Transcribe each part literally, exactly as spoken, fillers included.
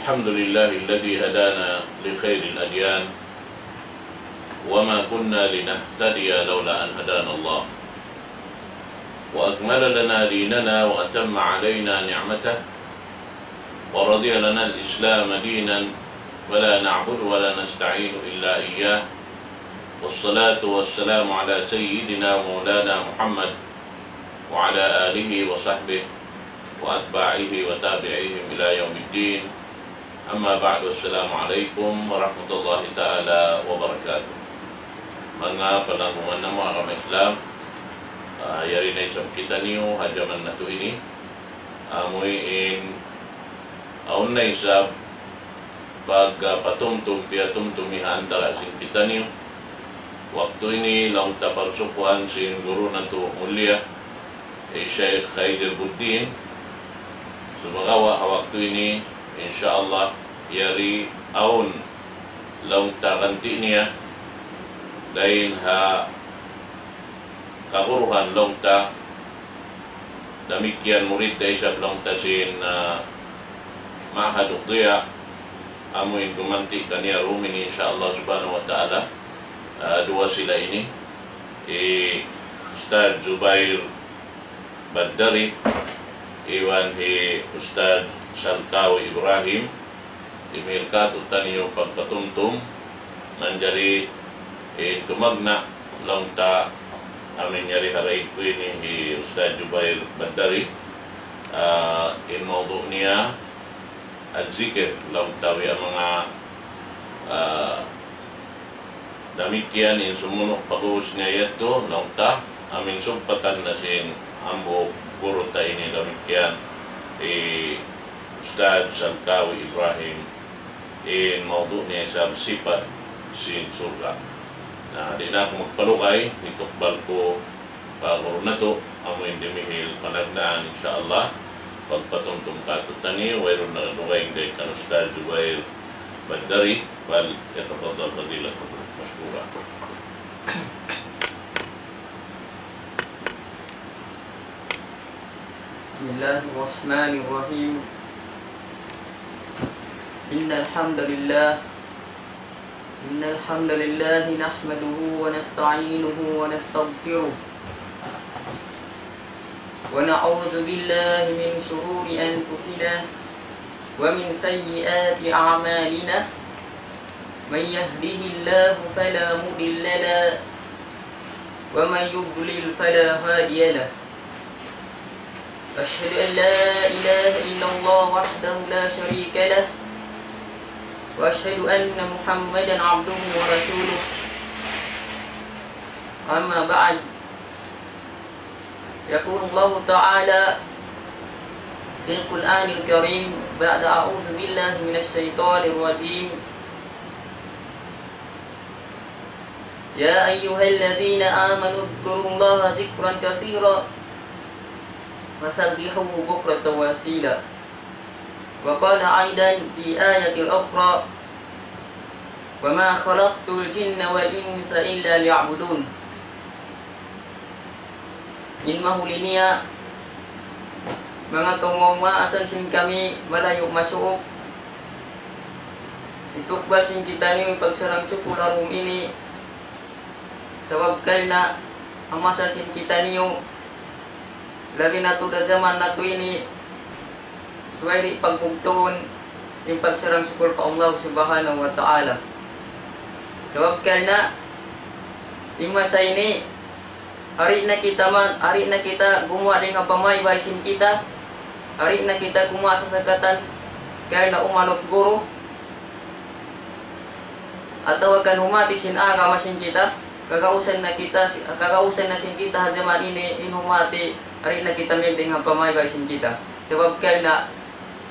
الحمد لله الذي هدانا لخير الأديان وما كنا لنهتدي لولا أن هدانا الله وأكمل لنا ديننا وأتم علينا نعمته ورضي لنا الإسلام دينا ولا نعبد ولا نستعين إلا إياه والصلاة والسلام على سيدنا مولانا محمد وعلى آله وصحبه وأتباعه وتابعيهم إلى يوم الدين. أما بعد، السلام عليكم ورحمة الله تعالى وبركاته. Manga palanggungan namu' agama Islam, ah, yari na isab kitaniyu ha jaman natu' ini. Amu in awn na isab pagpatumtum, piyatumtum ha antara' sin kitaniyu. Waktu ini laung ta parsukuan sin guru natu' mulia, eh, Shaykh Khaydir Buddin. Sumagawa' ha waktu ini, insya Allah, yari awn laung ta ganti' niya, dayn ha kaguruhan laung ta, damikkiyan murid da isab laung ta sin, ah, Ma'had Diya, amu in gumanti' kaniya dum ini, insya Allah subhanahu wa ta'ala, ah, duwa sila ini, hi Ustadz Zubair Baddari, iban hi Ustadz Salkawi Ibrahim, imil katu' taniyu pagpatumtum, manjari in tumagna' laung ta amin yari ha raig ku ini hi Ustadz Jubair Baddari, ah, in mawdu' niya al-zikir, laung ta wi manga, ah, damikkiyan in sumunu' pag-ubus niya yadtu, laung ta, amin sugpatan na sin hambuuk guru ta ini damikkiyan, hi Ustadz Salkawi Ibrahim, in mawdu' niya isab sipat sin surga'. Na, di' na aku magpalugay, hitukbal ku pa guru natu', amu in dimihil panagnaan, insya Allah, pagpatumtum katu' taniyu, wayruun na dugaing dayn kan Ustadz Jubair Baddari, فليتفضل فضيلته مشكورا. بسم الله الرحمن الرحيم. إن الحمد لله، إن الحمد لله نحمده ونستعينه ونستغفره، ونعوذ بالله من شرور أنفسنا ومن سيئات أعمالنا. من يهده الله فلا مضل له، ومن يضلل فلا هادي له. أشهد أن لا إله إلا الله وحده لا شريك له، وأشهد أن محمدا عبده ورسوله. أما بعد، يقول الله تعالى في القرآن الكريم بعد أعوذ بالله من الشيطان الرجيم: يا أيها الذين آمنوا اذكروا الله ذكرا كثيرا وسبحوه بكرة وأصيلا. وقال أيضا في آية أخرى: وما خلقت الجن والإنس إلا ليعبدون. In mahuli niya, manga kawmaumasan sin kami, malayu' masuuk, hitukbal sin kitaniyu in pagsarang-sukul ha dum ini, sabab karna' in masa sin kitaniyu, labi na tuud ha jaman natu' ini, subay di' pagbugtuun in pagsarang-sukul pa Allah Subhanahu wa Ta'ala. Sabab karna' in masa ini, hari na kita man, hari na kita gumuwa' dayn ha pamaybay sin kita, hari na kita gumuwa' sasakatan, karna' umanuk guru, atawa kan humati sin agama sin kita, kagausan na kita, kagausan na sin kita ha jaman ini in humati, hari na kita miyagdayn ha pamaybay sin kita. Sabab karna'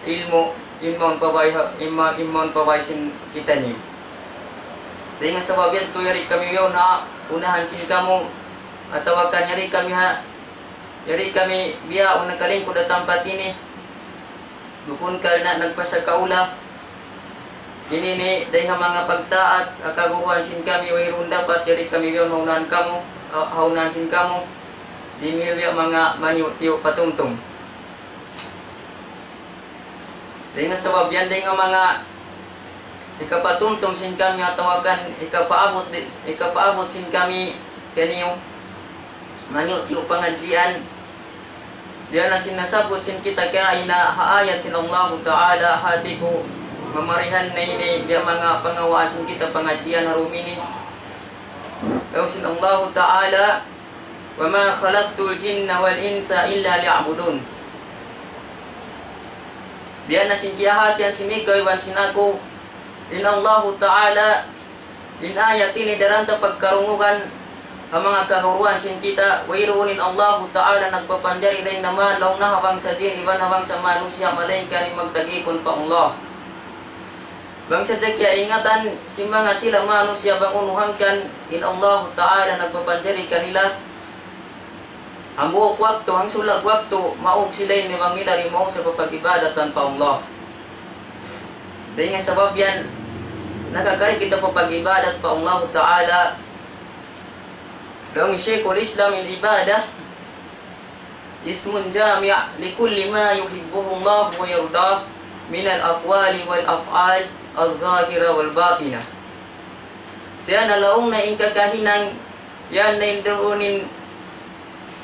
ilmu', in mawn pa bay ha, in ma-, in mawn pa bay sin kitaniyu. Dayn ha sabab yadtu yari kami biyaun ha unahan sin kamu, atawa kan yari kami ha, yari kami biyaun nakalingkud ha tampat ini. Bukun karna' nagpasakaula. Ini ini, dayn ha manga pagtaat, ha kaguruhan sin kami, wayruun dapat, yari kami biyaun ha unahan kamu, ha, ha unahan sin kamu. Dimihil biya' manga maniyu'-tiyu' patumtum. Dayn ha sabab yan, dayn ha manga hikapatumtum sin kami atawa kan hikapaabut di-, hikapaabut sin kami kaniyu, maniyu-tiyu pangadjian, biya' na sin nasabbut sin kita kaina ha ayat sin Allahu Ta'ala, hati ku mamarihan na ini, biya' manga pangawaan sin kita pangadjian ha dum ini. Laung sin Allahu Ta'ala, وما خلقت الجن والإنس إلا ليعبدون. Biya' na sin kiyahatihan sin ikaw iban sin aku, in Allahu Ta'ala, in ayat ini daran ta pagkarungugan ha manga kahuruan sin kita, wayruun in Allahu Ta'ala nagpapanjari dayn ha manga laung na ha bangsa jin iban ha bangsa manusiya', malaingkan in magtag-ipun pa Allah. Bang sadja kiyaingatan sin manga sila manusiya' bang unu hangkan in Allahu Ta'ala nagpapanjari kanila, hambuuk waktu, hangsulag waktu, maug sila ini bang nila di' mausa pa pag-ibadatan pa Allah. Dayn ha sabab yan, nakakari kita pa pag-ibadat pa Allahu Ta'ala. Laung Shaykhul Islam, in ibadah اسم جامع لكل ما يحبه الله ويرضاه من الأقوال والأفعال الظاهرة والباطنة. Siya na laung na in kakahinang yan na in duun in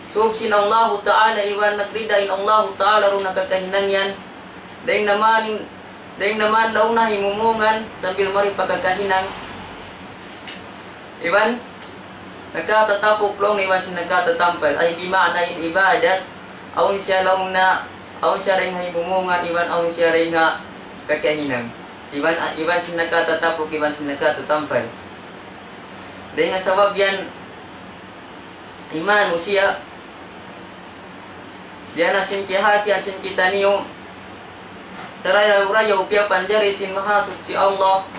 sūb sin Allahu Ta'ala iban nagrida in Allahu Ta'ala duun ha kakahinang yan. Dayn ha manga, dayn ha manga laung na himumungan sambil mari pa kakahinang. Iban nakatatapuk laung iban sin nakatatampal. Ay, bima'na in ibadat, awn siya laung na, awn siya dayn ha himumungan, iban awn siya dayn ha kakahinang. Iban, iban sin nakatatapuk, iban sin nakatatampal. Dayn ha sabab yan, in manusiya', biya' na sin kiyahatihan sin kitaniyu, sarayaw-rayaw piyapanjari sin Mahasuchi Allah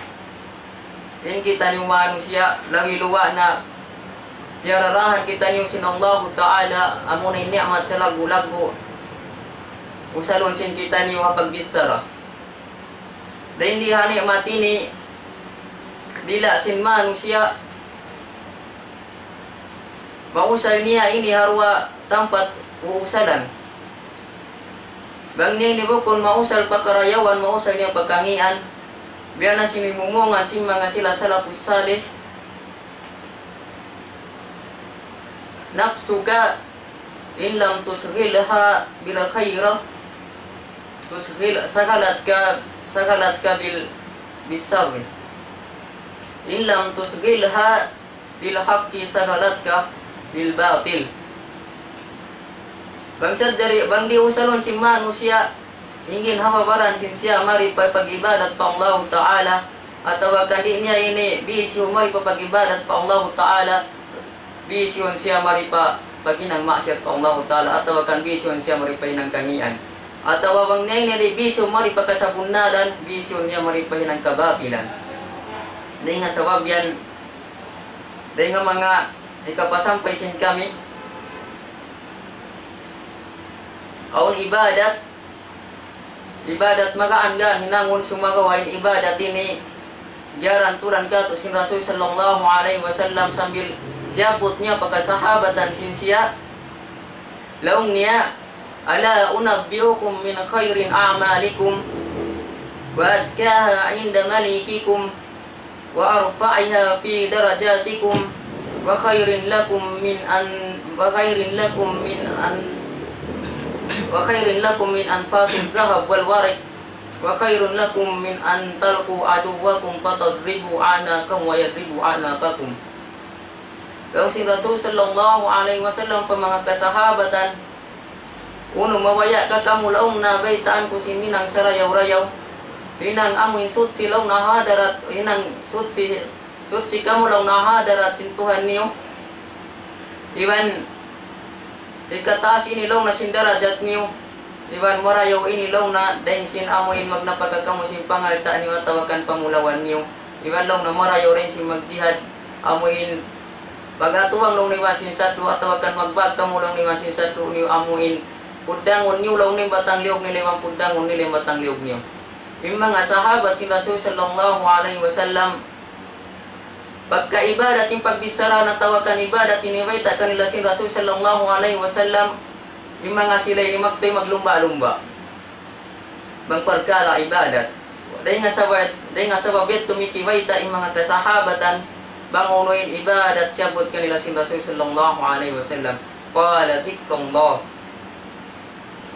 in kitaniyu manusiya', labi luba' na piyararahan kitaniyu sin Allahu Ta'ala, amuna in ni'mat salaggu'-laggu', usalun sin kitaniyu ha pagbichara. Dayn di ha ni'mat ini, dila' sin manusiya', mausal niya ini ha duwa tampat uusalan. Bang niya ini bukun mausal pa karayawan, mausal niya pa kangīan, biya' na sin himumungan sin manga sila salafus salih, نفسك إن لم تشغلها بالخير تشغل، شغلتك، شغلتك بال، بالشر. إن لم تشغلها بالحق شغلتك بالباطل. Bang sadja di', bang di' usalun sin manusiya' in ginhawa-baran sin siya mari pa pag-ibadat pa Allahu Ta'ala, atawa kan di' niya ini bihisiun mari pa pag-ibadat pa Allahu Ta'ala, bihisiun siya mari pa paghinang maksiyat pa Allahu Ta'ala, atawa kan bihisiun siya mari pa hinang kangīan. Atawa bang niya ini di' bihisiun mari pa kasabunnalan, bihisiun niya mari pa hinang kabatilan. Dayn ha sabab yan, dayn ha manga hikapasampay sin kami, awn ibadat, ibadat magaan-gaan hinangun, sumagawa' in ibadat ini giyarantulan kātu' sin Rasul sallallahu alayhi wasallam sambil siyabbut niya pa kasahabatan sin siya. Laung niya, ألا أنبئكم من خير أعمالكم وأزكاها عند مليككم وأرفعها في درجاتكم وخير لكم من أن، وخير لكم من أن، وخير لكم من أنفاق الذهب والورق وخير لكم من أن تلقوا عدوكم فتضربوا أعناقهم ويضربوا أعناقكم. Laung sin Rasul sallallahu alayhi wasallam pa manga kasahabatan, unu mabaya' ka kamu laung na baytaan ku sin hinang sarayaw-rayaw, hinang amu in suchi laung na ha hadarat, hinang suchi, suchi kamu laung na ha hadarat sin Tuhan niyu. Iban hikataas ini laung na sin darajat niyu. Iban marayaw ini laung na dayn sin amu in magnapaka kamu sin pangalta' niyu atawa kan pangulawan niyu. Iban laung na marayaw dayn sin magjihad, amu in pag-atuwang laung niyu iban sin sadlu atawa kan magbāk kamu laung niyu iban sin sadlu niyu, amu in puddangun niyu laung niyu in batang liyug nila iban puddangun nila in batang liyug niyu. In manga sahabat sin Rasul sallallahu alayhi wasallam, pagka ibadat in pagbichara natawa kan ibadat in ibayta' kanila sin Rasul sallallahu alayhi wasallam, in manga sila ini magtuy maglumba'-lumba'. Bang parkala' ibadat. Dayn ha sabab, dayn ha sabab yadtu mikibayta' in manga kasahabatan, bang unu in ibadat siyabbut kanila sin Rasul sallallahu alayhi wasallam. Qala, dhikrullah.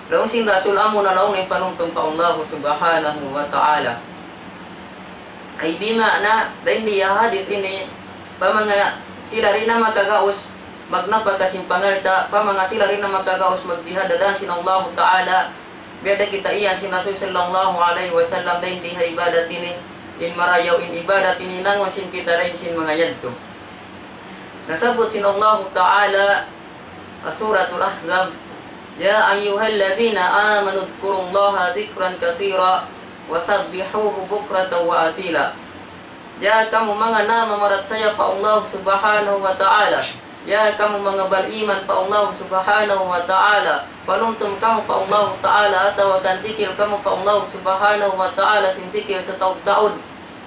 Laung sin Rasul, amuna laung in panumtum pa Allah subhanahu wa ta'ala. Ay di' maana, dayn di ha hadith ini, pa manga sila di' na makagaus, magnapaka sin pangalta', pa manga sila di' na makagaus magjihad ha dan sin Allah ta'ala, biya' da kita' iyan sin Rasul sallallahu alayhi wasallam dayn di ha ibadat ini, in marayaw in ibadat ini, nangun sin kita dayn sin manga yadtu. Nasabbut sin Allah ta'ala, ha Suratul Ahzab, يا أيها الذين آمنوا اذكروا الله ذكرا كثيرا وسبحوه بكرة وأصيلا. Ya kamu manga namamarachaya pa Allah subhanahu wa ta'ala. Ya kamu manga bariman pa Allah subhanahu wa ta'ala. Panumtum kamu pa Allah ta'ala, atawa kan zikir kamu pa Allah subhanahu wa ta'ala, sin zikir sataud-taud.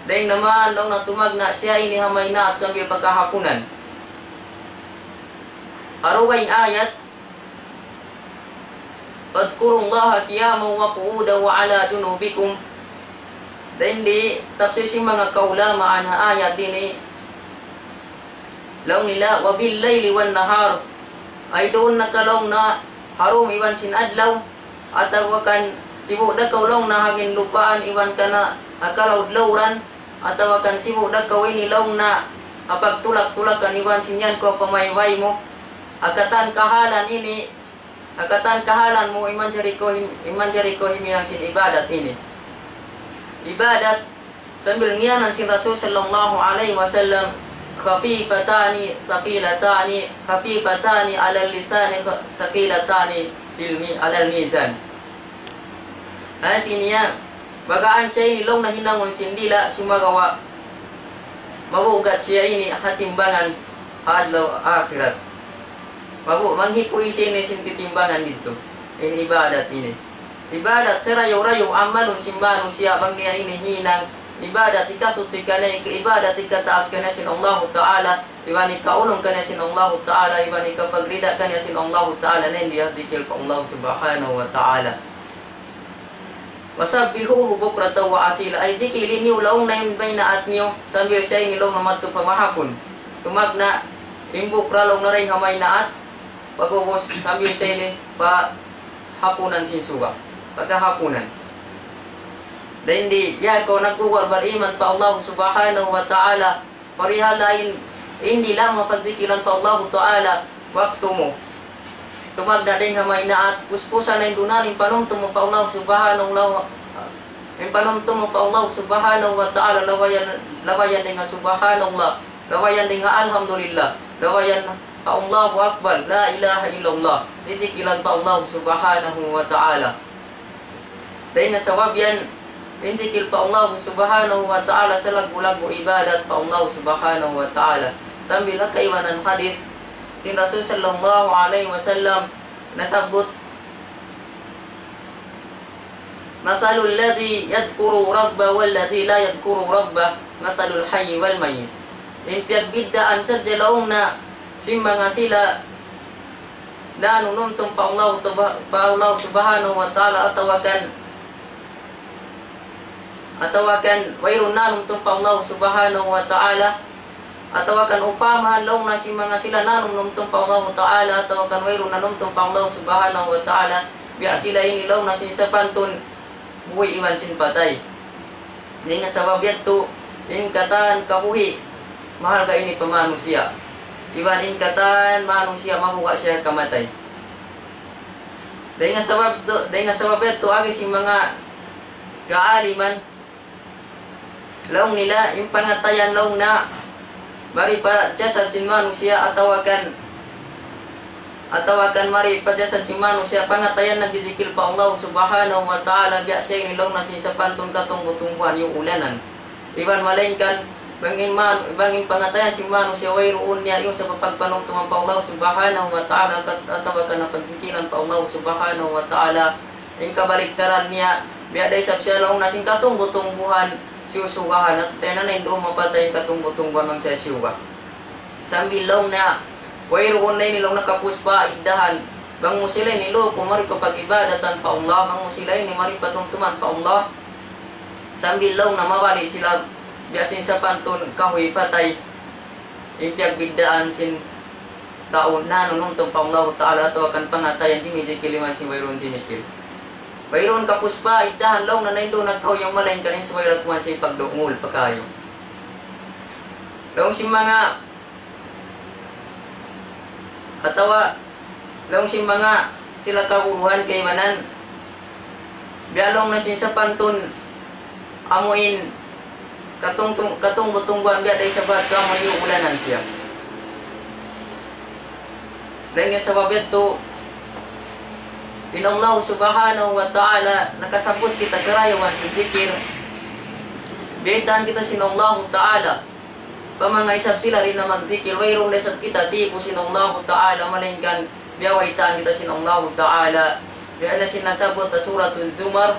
Dayn naman, laung na tumagna' siya ini ha maynaat sambil pagkahapunan. Ha dugaing ayat, فاذكروا الله قياما وقعودا وعلى جنوبكم. Dayn di, tafsir sin manga kaulamaan ha ayat ini, laung nila, وبالليل والنهار. Ay duun na ka laung na ha dum iban sin adlaw, atawa kan sibu' da kaw laung na ha ginlupaan iban kan ha kalaud-lauran, atawa kan sibu' da kaw ini laung na ha pagtulak-tulakan iban sin yan kaw pamaybay mu. Ha katan kahalan ini, ha katan kahalan mu, in manjari kaw him-, in manjari kaw himinang sin ibadat ini. Ibadat, sambil ngiyanan sin Rasul sallallahu alayhi wasallam, خفيفتان ثقيلتان، خفيفتان على اللسان، ثقيلتان في الم-، على الميزان. Hati niya, bagaan siya ini laung na hinangun sin dila', sumagawa' mabugat siya ini ha timbangan ha adlaw akhirat. Mabu-, manghipu' siya ini sin titimbangan didtu. In ibadat ini. Ibadat sarayaw-rayaw amalun sin manusiya' bang niya ini hinang. Ibadat hikasuchi kaniya, ibadat hikataas kaniya sin Allahu Ta'ala, iban hikaulung kaniya sin Allahu Ta'ala, iban hikapagrida kaniya sin Allahu Ta'ala, na in di ha zikir pa Allah Subhanahu wa Ta'ala. وسبحوه بكرة وأصيلا. Ay zikiri niyu laung na in maynaat niyu, sambil siya ini laung na madtu pa mahapun. Tumagna', in bukra laung na dayn ha maynaat, pag'ubus sambil siya ini pa hapunan sin suga. Pagkahapunan. Dayn di, ya kaw nagkukuwal bariman pa Allah Subhanahu wa Ta'ala, parihala in, in di lamma pagzikiran pa Allahu Ta'ala, waktu mu. Tumagna' dayn ha maynaat, puspusan na in duun in panumtum mu pa Allah Subhanahu wa, in panumtum mu pa Allah Subhanahu wa Ta'ala, labayan, labayan dayn ha Subhanallah, labayan dayn ha Alhamdulillah, labayan ha Allahu Akbar, la ilaha illallah, dizikiran pa Allah Subhanahu wa Ta'ala. Dayn ha sabab yan, in zikir pa Allah Subhanahu wa Ta'ala, salaggu'-laggu' ibadat pa Allah Subhanahu wa Ta'ala. Sambil ha kaibanan hadith, sin Rasul sallallahu alayhi wasallam nasabbut, مثل الذي يذكر ربه والذي لا يذكر ربه مثل الحي والميت. In piyagbiddaan sadja laung na sin manga sila nanumtum pa Allah, pa Allah Subhanahu wa Ta'ala, atawa kan, atawa kan wayruun nanumtum pa Allah Subhanahu wa Ta'ala, atawa kan upamahan laung na sin manga sila nanumtum pa Allah Ta'ala, atawa kan wayruun nanumtum pa Allah Subhanahu wa Ta'ala, biya' sila ini laung na sin sapantun buhi' iban sin patay. Dayn ha sabab yadtu, in katan kabuhi', mahalga' ini pa manusiya'. Iban in katan manusiya', mabuga' siya kamatay. Dayn ha sabab tu, dayn ha sabab yadtu, agi sin manga kaaliman, laung nila, in pangatayan laung na, mari pa jasad sin manusiya', atawa kan, atawa kan mari pa jasad sin manusiya', pangatayan nagzikir pa Allah Subhanahu wa Ta'ala, biya' siya ini laung na sin sapantun katungbu-tungbuhan iyuulanan. Iban malaingkan, bang in man-, bang in pangatayan sin manusiya' wayruun niya, in sa pagpanumtuman pa Allah Subhanahu wa Ta'ala, kat-, atawa kan pagzikiran pa Allah Subhanahu wa Ta'ala, in kabaliktaran niya, biya' da isab siya laung na sin katungbu-tungbuhan, siyusugahan, at tena na in duun mapatay in katungbu-tungbuhan bang siya siyuga. Sambil laung na, wayruun na ini laung na kapus pa iddahan, Bang mu sila ini luku mari pa pag-ibadatan pa Allah, bang mu sila ini mari patumtuman pa Allah. Sambil laung na mabali' sila biya' sin sapantun kahuy patay. In piyagbiddaan sin tau nanunumtum pa Allah Ta'ala atawa kan pangatayan jimijikil iban sin wayruun jimikil. Wayruun kapuspa, iddahan laung na naindu' nagkahuy yan malaingkan in subay lakuan siya pagdungul pakayu. Laung sin manga atawa laung sin manga sila kaguruhan kaibanan, biya' laung na sin sapantun amuin katungtung-, katunggu-tungguan biya' da isab kamu iyuulanan siya. Dayn ha sabab yadtu, in Allah Subhanahu wa Ta'ala nakasabbut kita karayawan sin zikir. Biyaytaan kita sin Allah Ta'ala. Pa manga isab sila di' na magzikir, wayruun da isab kita tipu sin Allah Ta'ala, malaingkan biyaytaan kita sin Allah Ta'ala. Biya' na sin nasabbut ha Suratul Zumar,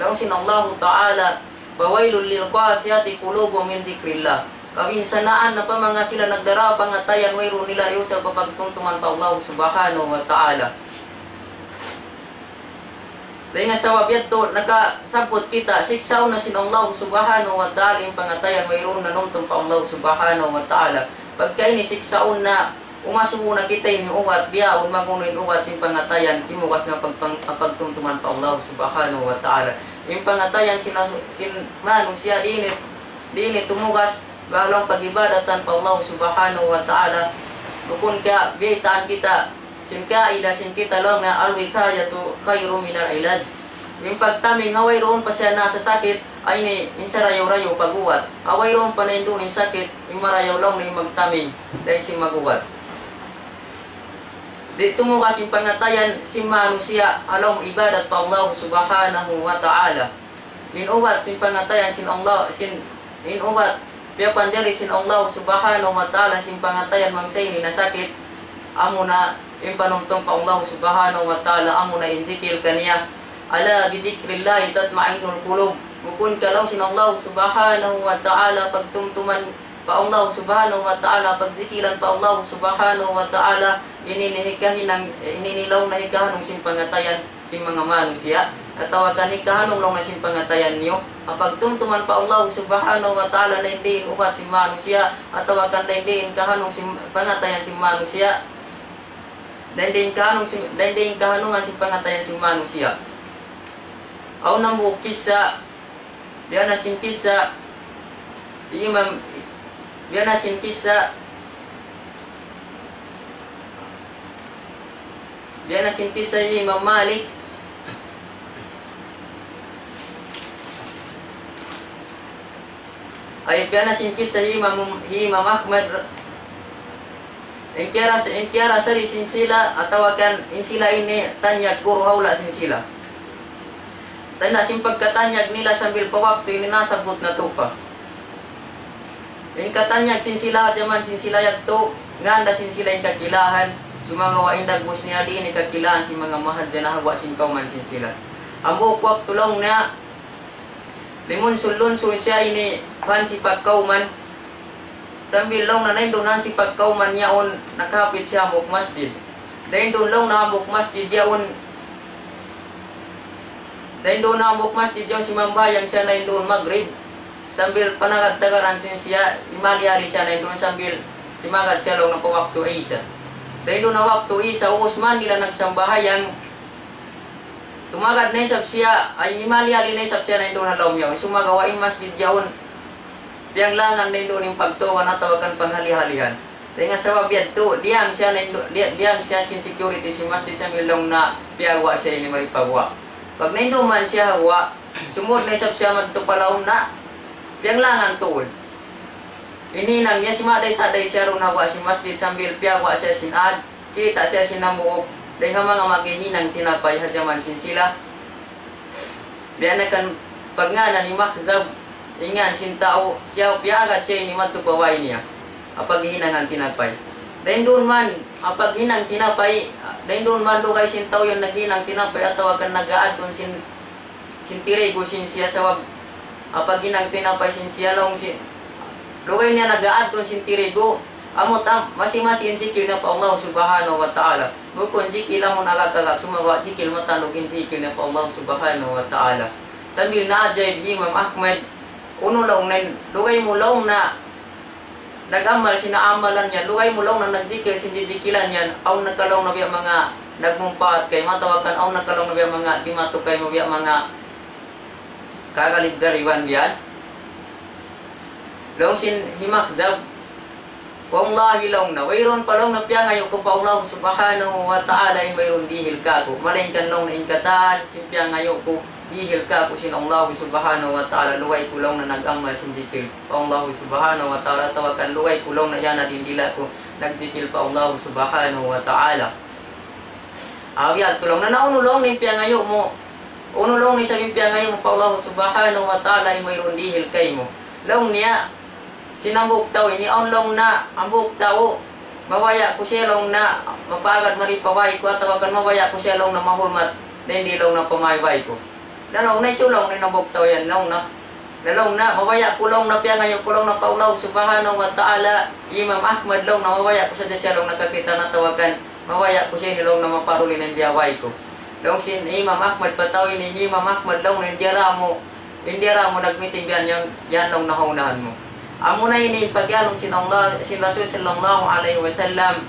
laung sin Allah Ta'ala, فويل للقاسية قلوبهم من ذكر الله. Kabinsanaan na pa manga sila nagdara pangatayan wayruun nila iyusal pa pagtumtuman pa Allah Subhanahu wa Ta'ala. Dayn ha sabab yadtu, nakasabbut kita, siksaun na sin Allah Subhanahu wa Ta'ala in pangatayan wayruun nanumtum pa Allah Subhanahu wa Ta'ala. Pagka ini siksaun na, umasubu na kita ini ubat, biyaun magunu in ubat sin pangatayan, timugas na pagpang-, pagtumtuman pa Allah Subhanahu wa Ta'ala. In pangatayan sin, sin manusiya' di' ini, di' ini tumugas, bahalong pag-ibadatan pa Allah Subhanahu wa Ta'ala. Bukun ka, biyaytaan kita, sin kaida sin kita laung na الوقاية خير من العلاج. In pagtaming ha wayruun pa siya nasasakit, ay ini, in sarayaw-rayaw pag-ubat. Ha wayruun pa naindu' in sakit, in marayaw laung na in magtaming, dayn sin mag-ubat. Di' tumugas in pangatayan sin manusiya', ha lawm ibadat pa Allah Subhanahu wa Ta'ala. In ubat sin pangatayan sin Allah, sin, in ubat piyapanjari sin Allah Subhanahu wa Ta'ala sin pangatayan bang siya ini nasakit, amuna in panumtum pa Allah Subhanahu wa Ta'ala, amuna in zikir kaniya. ألا بذكر الله تطمئن القلوب. Bukun ka laung sin Allah Subhanahu wa Ta'ala pagtumtuman pa Allah Subhanahu wa Ta'ala, pagzikiran pa Allah Subhanahu wa Ta'ala, ini in hikahinang, ini in laung na hikahanung sin pangatayan sin manga manusiya', atawa kan hikahanung laung na sin pangatayan niyu. Ha pagtumtuman pa Allah Subhanahu wa Ta'ala, dayn di in ubat sin manusiya', atawa kan dayn di in kahanung sin pangatayan sin manusiya'. Dayn di in kahanung sin, dayn di in kahanungan sin pangatayan sin manusiya'. Awn hambuuk kissa, biya' na sin kissa hi Imam, biya' na sin kissa, biya' na sin kissa hi Imam Malik. Ay, biya' na sin kissa hi Imam, hi Imam Ahmad. In kiyara-, in kiyarasari sin sila, atawa kan in sila ini tanyag guru ha hula' sin sila. Tanda' sin pagkatanyag nila sambil pa waktu ini nasabbut natu' pa. In katanyag sin sila, jaman sin sila yadtu, nganda sin sila in kakilahan, sumagawa' in dagbus nila di' ini kakilahan sin manga mahadjana ha guwa' sin kawman sin sila. Hambuuk waktu laung niya, limunsul-lunsul siya ini pa hansipak kawman. Sambil laung na nainduun hansipak kawman yaun nakahapit siya hambuuk masjid. Dayn duun laung na hambuuk masjid yaun. Dayn duun hambuuk masjid yaun simambahayang siya nainduun Magrib. Sambil panagad-tagaran sin siya, himali-hali siya nainduun sambil timagad siya laung na pa waktu Isa. Dayn duun na waktu Isa, ubus man nila nagsambahayang, tumagad na isab siya, ay himali-hali na isab siya nainduun ha lawm yaun. Sumagawa' in masjid yaun, piyanglangan nainduun in pagtuwan atawa kan panghali-halihan. Dayn ha sabab yadtu, diyang siya naindu-, di-, diyang siya sin security sin masjid sambil laung na piyaguwa' siya ini mari paguwa'. Pag nainduun man siya ha guwa', sumud na isab siya madtu pa lawm na, piyanglangan tuud. In hinang niya, simaday-saday siya duun ha guwa' sin masjid sambil piyaguwa' siya sin ad, kita' siya sin hambuuk dayn ha manga maghihinang tinapay ha jaman sin sila. Biya' na kan pagngānan hi Makhzab, in ngān sin tau, kiyaw-, piyaagad siya ini madtu pa bāy niya. Ha paghihinang tinapay. Dayn duun man, ha paghinang tinapay, dayn duun man lugay sin tau yan naghinang tinapay atawa kan nag-aadun sin sin tirigu sin siya sabab, ha paghinang tinapay sin siya laung sin, lugay niya nag-aadun sin tirigu, Amu tam, masi-masi in jikil niya pa Allah Subhanahu wa Ta'ala. Bukun jikil amun agak-agak, sumagawa' jikil matandug in jikil niya pa Allah Subhanahu wa Ta'ala. Sambil naajaib hi Imam Ahmad, unu laung niya, lugay mu laung niya nag-amal sin amalan yan, lugay mu laung niya nagjikil sin jijikilan yan, awn na ka laung niya biya' manga nagmumpaat kaymu, atawa kan awn na ka laung niya biya' manga jimatu kaymu, biya' manga kagalib-galiban biya' yan. Laung sin hi Makhzab, wallahi laung niya, wayruun pa laung niya piyangayu' ku pa Allah Subhanahu wa Ta'ala in wayruun dihil kāku'. Malaingkan laung niya in katan sin piyangayu' ku, dihil kāku' sin Allah Subhanahu wa Ta'ala, lugay ku laung niya nag-amal sin jikil pa Allah Subhanahu wa Ta'ala, atawa kan lugay ku laung niya yan na dindila ku nagjikil pa Allah Subhanahu wa Ta'ala. Awi, yadtu laung niya, na unu laung niya in piyangayu' mu? Unu laung niya isab in piyangayu' mu pa Allah Subhanahu wa Ta'ala in wayruun dihil kaymu? Laung niya, sin hambuuk tau ini, awn laung niya, hambuuk tau, mabaya' ku siya laung niya, mapaagad mari pa bāy ku, atawa kan mabaya' ku siya laung niya mahurmat, dayn di laung niya pa may bāy ku. Na laung niya, hisiyu laung niya in hambuuk tau yan laung niya? Na laung niya, mabaya' ku laung niya, piyangayu' ku laung niya pa Allah Subhanahu wa Ta'ala, Imam Ahmad laung niya, mabaya' ku sadja siya laung niya kakitaan atawa kan mabaya' ku siya ini laung niya maparuli na in biyabay ku. Laung sin Imam Ahmad pa tau ini, Imam Ahmad laung niya, in diyara mu, in diyara mu nagmiting biya' yan, yan laung niya ha unahan mu. Amuna ini in pagiyanun sin Allah, sin Rasul sallallahu alayhi wasallam,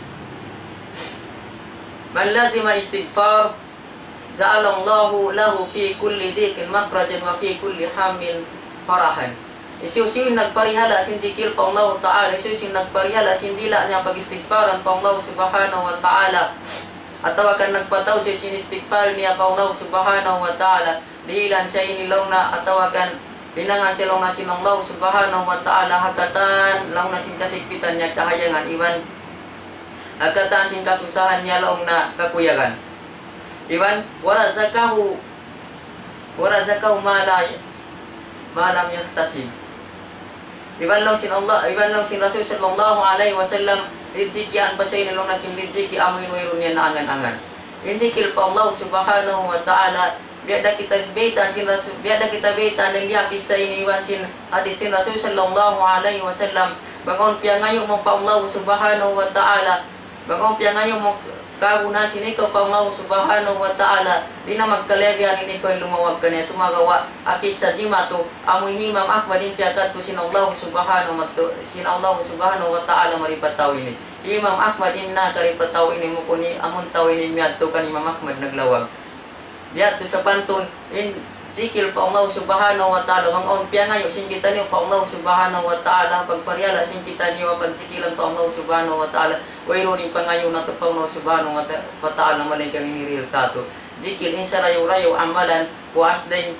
من لزم الاستغفار جعل الله له في كل ضيق مخرجا وفي كل هم فرحا. Hisiyu-siyu in nagparihala' sin jikil pa Allah Ta'ala, hisiyu-siyu in nagparihala' sin dila' niya pag-istigfaran pa Allah Subhanahu wa Ta'ala, atawa kan nagpataud siya sin istigfar niya pa Allah Subhanahu wa Ta'ala, dihilan siya ini laung niya, atawa kan hinangan siya laung niya sin Allah Subhanahu wa Ta'ala ha katan laung niya sin kasigpitan niya kahayangan iban ha katan sin kasusahan niya laung niya kakuyagan. Iban, ورزقه، ورزقه ما لا، ما لم يحتسب. Iban laung sin Allah, iban laung sin Rasul sallallahu alayhi wasallam, rijikian pa siya ini laung niya sin rijiki amu in wayruun niya naangan-angan. In jikil pa Allah Subhanahu wa Ta'ala, biya' da kita baytaan sin Rasul, biya' da kita baytaan in kissa ini iban sin hadith sin Rasul sallallahu alayhi wasallam, bang awn piyangayu' mu pa Allah Subhanahu wa Ta'ala, bang awn piyangayu' mu kagunahan sin ikaw pa Allah Subhanahu wa Ta'ala, di' na magkalabihan in ikaw in lumawag kaniya, sumagawa' ha kissa jimatu, amu hi Imam Ahmad in piyakadtu sin Allah Subhanahu wa Ta-, sin Allah Subhanahu wa Ta'ala mari pa tau ini. Imam Ahmad in nakari pa tau ini, bukun hi amun tau ini miyadtu kan Imam Ahmad naglawag. Biya' tu sapantun, in jikil pa Allah Subhanahu wa Ta'ala, bang awn piyangayu' sin kitaniyu pa Allah Subhanahu wa Ta'ala, pagparihala' sin kitaniyu, pagjikilan pa Allah Subhanahu wa Ta'ala, wayruun in pangayu' natu' pa Allah Subhanahu wa Ta-, wa Ta'ala, malaingkan in hirihil katu'. Jikil in sarayaw-rayaw amalan, puas dayn,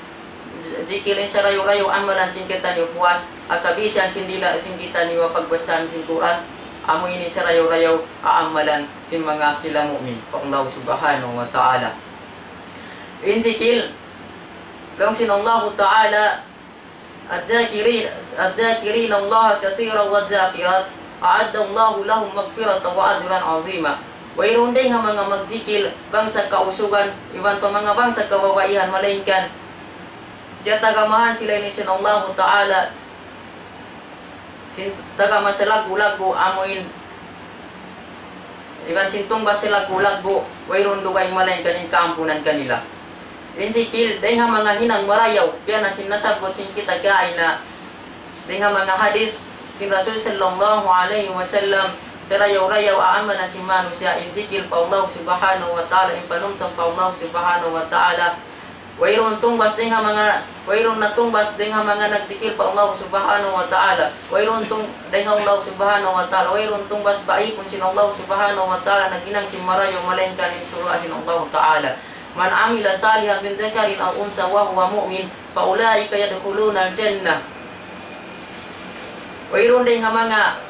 j-, jikil in sarayaw-rayaw amalan sin kitaniyu, puas, ha kabisan sin dila' sin kitaniyu, pagbasahan sin Qur'an, amu ini sarayaw-rayaw amalan sin manga sila mu'min, pa Allah Subhanahu wa Ta'ala. In jikil, laung sin Allahu Ta'ala, الذاكرين، الذاكرين الله كثيرا والذاكرات أعد الله لهم مغفرة وأجرا عظيما. Wayruun dayn ha manga magjikil, bangsa kausugan, iban pa manga bangsa kababaihan, malaingkan tiyatagamahan sila ini sin Allahu Ta'ala sin tagama salaggu'-laggu' amu in, iban sin tungbas salaggu'-laggu', wayruun dugaing malaingkan in kaampunan kanila. In jikil, dayn ha manga hinang marayaw, biya' na sin nasabbut sin kita kaina, dayn ha manga hadith sin Rasul sallallahu alayhi wasallam, sarayaw-rayaw amalan sin manusiya', in jikil pa Allah Subhanahu wa Ta'ala, in panumtum pa Allah Subhanahu wa Ta'ala, wayruun tungbas dayn ha manga, wayruun na tungbas dayn ha manga nagjikil pa Allah Subhanahu wa Ta'ala. Wayruun tung-, dayn ha Allah Subhanahu wa Ta'ala. Wayruun tungbas baipun sin Allah Subhanahu wa Ta'ala naghinang sin marayaw malaingkan in surga' sin Allah Ta'ala. من عمل صالحا من ذكر أو أنثى وهو مؤمن فأولئك يدخلون الجنة. Wayruun dayn ha manga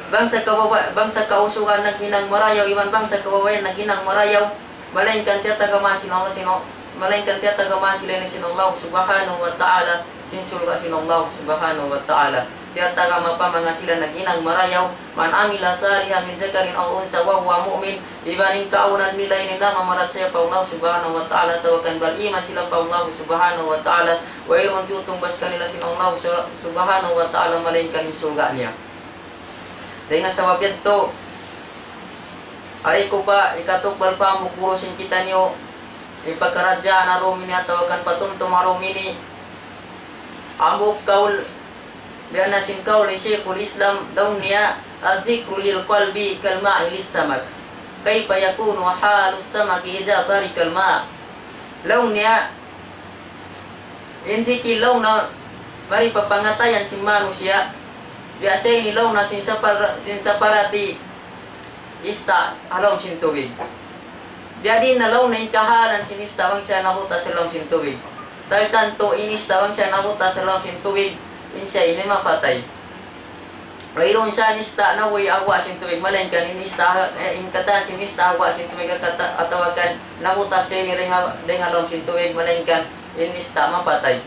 bangsa kababa-, bangsa kausugan naghinang marayaw, iban bangsa kababaihan naghinang marayaw, malaingkan tiyatagama sin Allah sin, malaingkan tiyatagama sila ini sin Allah Subhanahu wa Ta'ala, sin surga' sin Allah Subhanahu wa Ta'ala. Tiyatagama pa manga sila naghinang marayaw, من عمل صالحا من ذكر أو أنثى وهو مؤمن, iban in kaawnan nila ini namamarachaya pa Allah Subhanahu wa Ta'ala, atawa kan bariman sila pa Allah Subhanahu wa Ta'ala, wayruun tiyutungbas kanila sin Allah Subhanahu wa Ta'ala, malaingkan in surga' niya. Dayn ha sabab yadtu, ari ku pa hikatukbal pa hambuuk guru sin kitaniyu, in pakaradjaan ha dum ini atawa kan patumtum ha dum ini. Hambuuk kaul, biya' na sin kaul hi Shaykhul Islam, laung niya, الذكر للقلب كالماء للسمك، كيف يكون حال السمك إذا ترك الماء؟ Laung niya, in zikir laung niya mari pa pangatayan sin manusiya', biya' sa ini laung niya sin sapar-, sin saparati ista' ha lawm sin tubig. Biya' diin na laung niya in kahalan sin ista' bang siya nabutas ha lawm sin tubig. Tantu in ista' bang siya nabutas ha lawm sin tubig, in siya ini mapatay. Wayruun siya in ista' nabuhi' ha guwa' sin tubig, malaingkan in ista', eh, in katan sin ista' ha guwa' sin tubig, kata-, atawa kan nabutas siya ini dayn ha, dayn ha lawm sin tubig, malaingkan in ista' mapatay.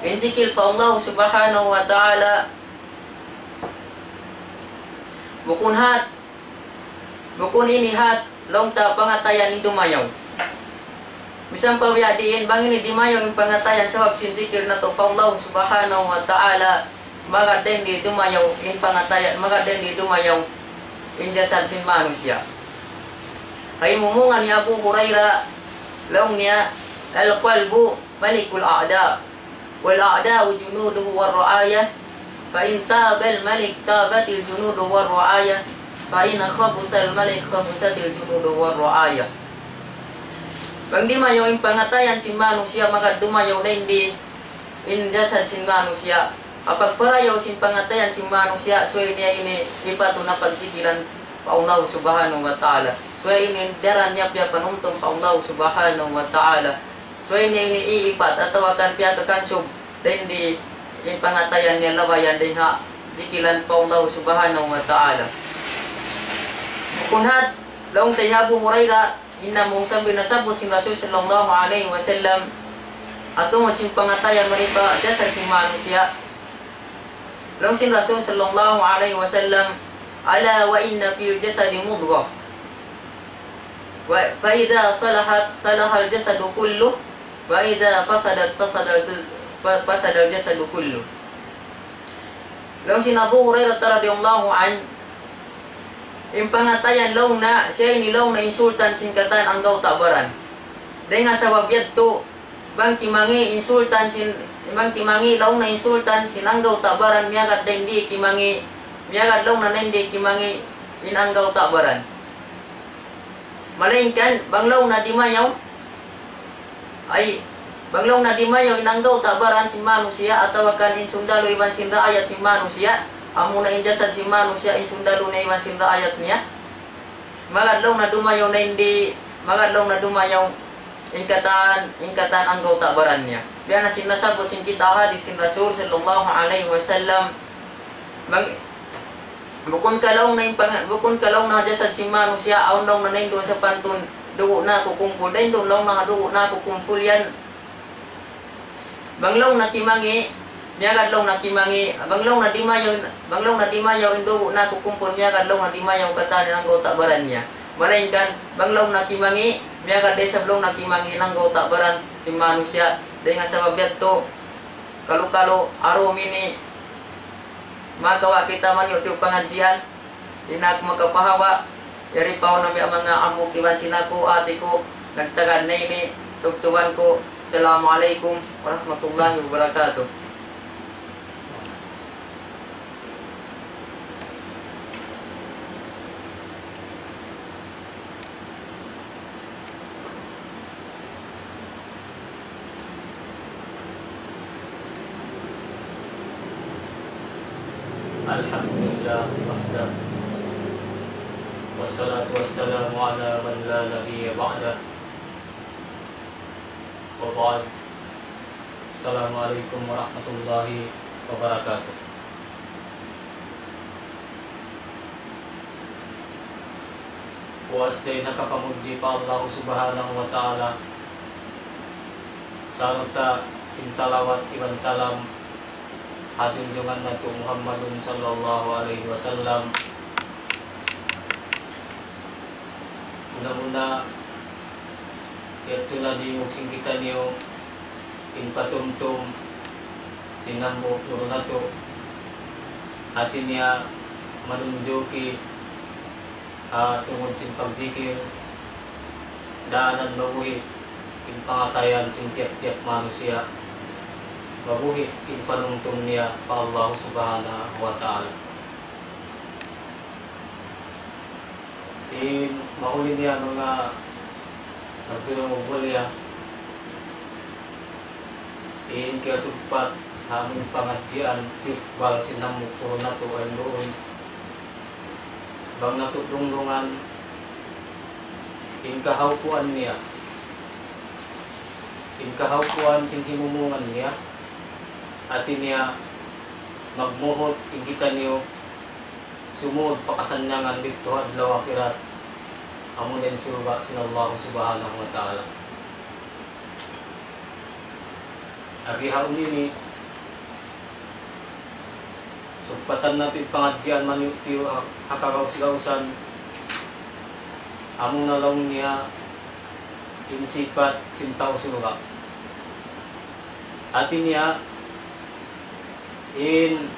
In zikir pa Allah Subhanahu wa Ta'ala, bukun hat, bukun ini hat, laung ta pangatayan in dumayaw. Misan pa biya' diin, bang ini dimayaw in pangatayan sabab sin zikir natu' pa Allah Subhanahu wa Ta'ala, magad dayn di dumayaw in pangatayan, magad dayn di dumayaw in jasad sin manusiya'. Kay mumungan hi Abu Hurairah, laung niya, القلب ملك الأعضاء، والأعضاء جنوده والرعاية، فإن طاب الملك طابت الجنود والرعاية، فإن خبث الملك خبثت الجنود والرعاية. Bang dimayaw in pangatayan sin manusiya', magad dumayaw na in di in jasad sin manusiya'. Apabila parayaw sin pangatayan sin manusiya', subay niya ini ipatun ha pagzikiran pa Allah Subhanahu wa Ta'ala. Subay ini daran niya piyapanumtum pa Allah Subhanahu wa Ta'ala. Subay niya ini iipat atawa kan piyakansub dayn di in pangatayan niya labayan dayn ha zikiran pa Allah Subhanahu wa Ta'ala. Bukun hat, laung ta hi Abu Hurairah, in amu sambil nasabbut sin Rasul sallallahu alayhi wasallam, ha tungud sin pangatayan mari pa jasad sin manusiya'. Laung sin Rasul sallallahu alayhi wasallam, ألا وإن في الجسد مضغة، و، فإذا صلحت صلح الجسد كله، وإذا فسدت فسد الجس-، ف، فسد الجسد كله. Laung sin Abu Hurairah radiyallahu anhu, in pangatayan laung niya, siya ini laung niya in sultan sin katan anggawta' baran. Dayn ha sabab yadtu, bang kimangi' in sultan sin, bang kimangi' laung niya in sultan sin anggawta' baran, miyagad dayn di kimangi', miyagad laung niya dayn di kimangi' in anggawta' baran. Malaingkan, bang laung niya dimayaw, ay, bang laung niya dimayaw in anggawta' baran sin manusiya', atawa kan in sundalu iban sin raayat sin manusiya', amuna in jasad sin manusiya', in sundalu niya iban sin raayat niya. Magad laung niya dumayaw na in di, magad laung niya dumayaw in katan, in katan anggawta' baran niya. Biya' na sin nasabbut sin kita hadith sin Rasul sallallahu alayhi wasallam. Bang, bukun ka laung niya in pang-, bukun ka laung niya jasad sin manusiya', awn laung niya na in duun sapantun dugu' nakukumpul. Dayn duun laung niya dugu' nakukumpul yan. Bang laung niya kimangi', miyagad laung niya kimangi', bang laung niya dimayaw, bang laung niya dimayaw in dugu' nakukumpul, miyagad laung niya dimayaw katan in anggawta' baran niya. Malaingkan, bang laung niya kimangi', miyagad da isab laung niya kimangi' in anggawta' baran sin manusiya'. Dayn ha sabab yadtu, kalu-kalu, ha dum ini, makawa' kita man yun, tiyu' pangadjian. Di' na aku makapahawa', yari pa aku na biya' manga amu' ku iban sin aku, ati ku, nagtagad na ini, tubtuban ku. Assalamu alaykum warahmatullahi wabarakatuh. الحمد لله وحده، والصلاة والسلام على من لا نبي بعده، وبعد. السلام عليكم ورحمة الله وبركاته. Puas dayn ha kapamudji pa Allah Subhanahu wa Ta'ala, sarta' sin salawat iban salam ha junjungan natu' Muhammadun sallallahu alayhi wasallam. Muna-muna, yadtu na diyungug sin kitaniyu, in patumtum sin hambuuk guru natu', hati niya manunjuki ha tungud sin pagdikir, daanan mabuhi' in pangatayan sin tiyap-tiyap manusiya', mabuhi' in panumtum niya pa Allah Subhanahu wa Ta'ala. In mahuli niya manga nagdurungug waliya, in kiyasugpat ha amun pangadjian, tiyukbal sin hambuuk guru natu' awn duun. Bang natu' dunglungan, in kahawpuan niya, in kahawpuan sin himumungan niya, hati niya magmuhut in kitaniyu sumud pa kasannyangan didtu ha adlaw akhirat, amuna in surga' sin Allah Subhanahu wa Ta'ala. Abi ha unu ini, sugpatan natu' in pangadjian maniyu'-tiyu' ha, ha kagaus-gausan, amuna laung niya in sipat sin tau surga'. Hati niya, in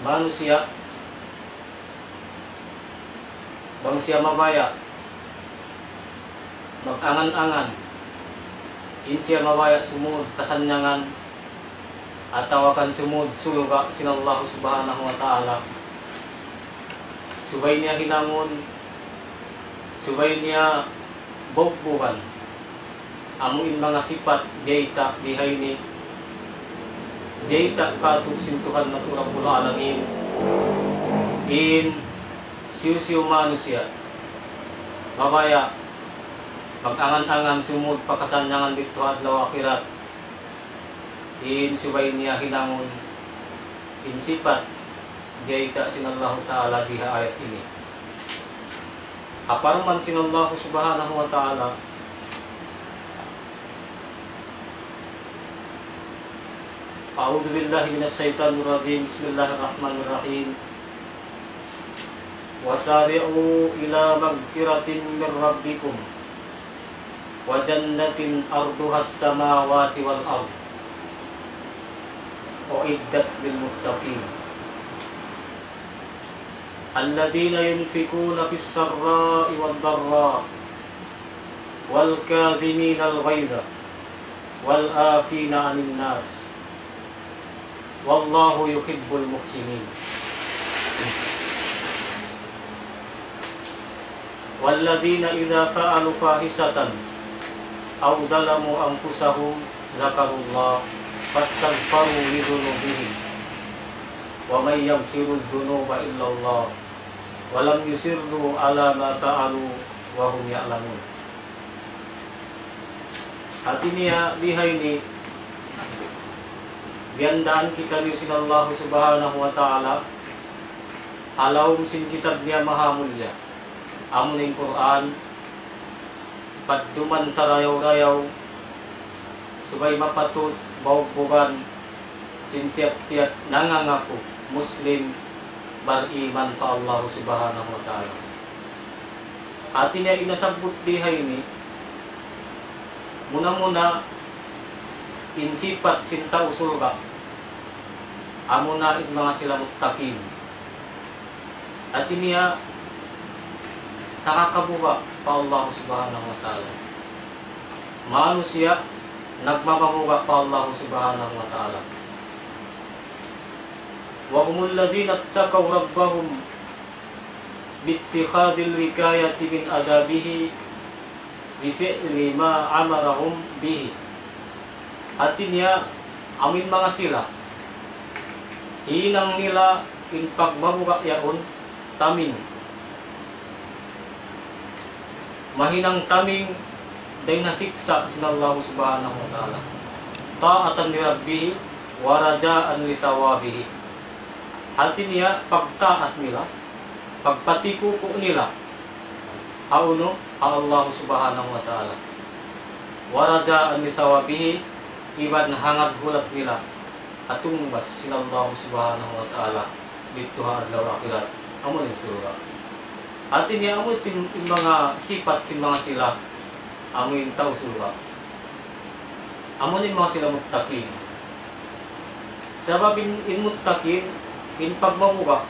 manusiya', bang siya mabaya' mag-angan-angan, in siya mabaya' sumud kasannyangan, atawa kan sumud surga' sin Allah Subhanahu wa Ta'ala, subay niya hinangun, subay niya bugbugan amu in manga sipat biyayta' bihaini, biyayta' kātu' sin Tuhan natu' Rabbul Alamin, in hisiyu-siyu manusiya' mabaya' mag-angan-angan sumud pa kasannyangan didtu ha adlaw akhirat, in subay niya hinangun in sipat biyayta' sin Allahu Ta'ala di ha ayat ini. Ha parman sin Allahu Subhanahu wa Ta'ala, أعوذ بالله من الشيطان الرجيم. بسم الله الرحمن الرحيم. وسارعوا إلى مغفرة من ربكم وجنة عرضها السماوات والأرض أعدت للمتقين الذين ينفقون في السراء والضراء والكاظمين الغيظ والعافين عن الناس والله يحب المحسنين. والذين إذا فعلوا فاحشة أو ظلموا أنفسهم ذكروا الله فاستغفروا لذنوبهم ومن يغفر الذنوب إلا الله ولم يصروا على ما فعلوا وهم يعلمون. Hati niya bihaini, biyandaan kitaniyu sin Allahu Subhanahu wa Ta'ala ha lawm sin kitab niya mahamulya, amuna in Qur'an, padduman sarayaw-rayaw, subay mapatut bugbugan sin tiyap-tiyap nangangaku Muslim, bariman pa Allah Subhanahu wa Ta'ala. Hati niya in nasabbut bihaini, muna-muna in sipat sin tau surga', amuna in manga sila muttaqin. Hati niya, nakakabuga' pa Allah Subhanahu wa Ta'ala. Manusiya' nagmamabuga' pa Allah Subhanahu wa Ta'ala. وهم الذين اتقوا ربهم باتخاذ الوقاية من عذابه بفعل ما أمرهم به. Hati niya, amu in manga sila, hinang nila in pagmabuga' yaun taming. Mahinang taming dayn ha siksa' sin Allah Subhanahu wa Ta'ala. طاعة لربه ورجاء لثوابه. Hati niya, pagtaat nila, pagpatikuku' nila ha unu, ha Allah Subhanahu wa Ta'ala. ورجاء لثوابه, iban hangad hulat nila ha tungbas sin Allah Subhanahu wa Ta'ala didtu ha adlaw akhirat, amu in surga'. Hati niya amu in, in manga sipat sin manga sila, amu in tau surga'. Amu in manga sila muttaqin. Sabab in, in muttaqin, in pagmabuga'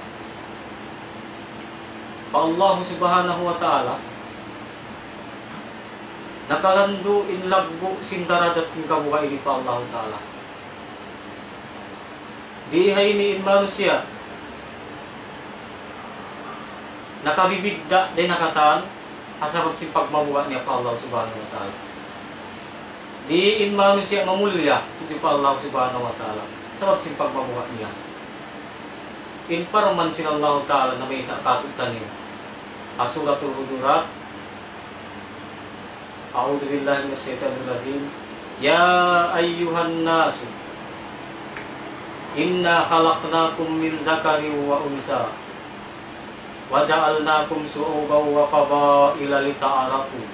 pa Allah Subhanahu wa Ta'ala, nakalandu' in laggu' sin darajat sin kabuga' ini pa Allah Ta'ala. Di' ha ini in manusiya' nakabibidda' dayn ha katan, ha sabab sin pagmabuga' niya pa Allah Subhanahu wa Ta'ala. Di' in manusiya' mamulliya, kundi pa Allah Subhanahu wa Ta'ala, sabab sin pagmabuga' niya. In parman sin Allah Ta'ala namayta' kātu'niyu ha Suratul Hujurat, أعوذ بالله من الشيطان الرجيم. يا أيها الناس إنا خلقناكم من ذكر وأنثى وجعلناكم شعوبا وقبائل لتعارفوا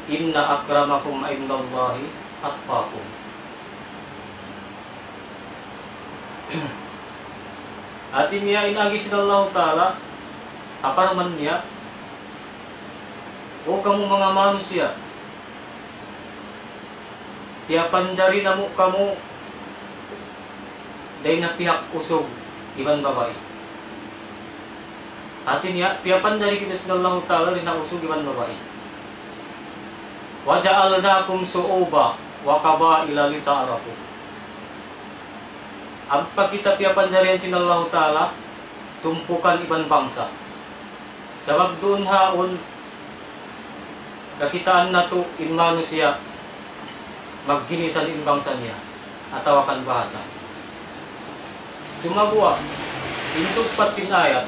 إن أكرمكم عند الله أتقاكم. Hati niya in agi sin Allahu Ta'ala, ha parman niya, "O kamu manga manusiya', piyapanjari namu' kamu dayn ha pihak usug iban babai." Hati niya, piyapanjari kita sin Allahu Ta'ala dayn ha usug iban babai. وجعلناكم شعوبا وقبائل لتعارفوا. Ampa kita piyapanjarihan sin Allahu Ta'ala tumpukan iban bangsa. Sabab duun ha yaun kakitaan natu' in manusiya' magginisan in bangsa niya atawa kan bahasa. Sumagawa', in tugpat sin ayat,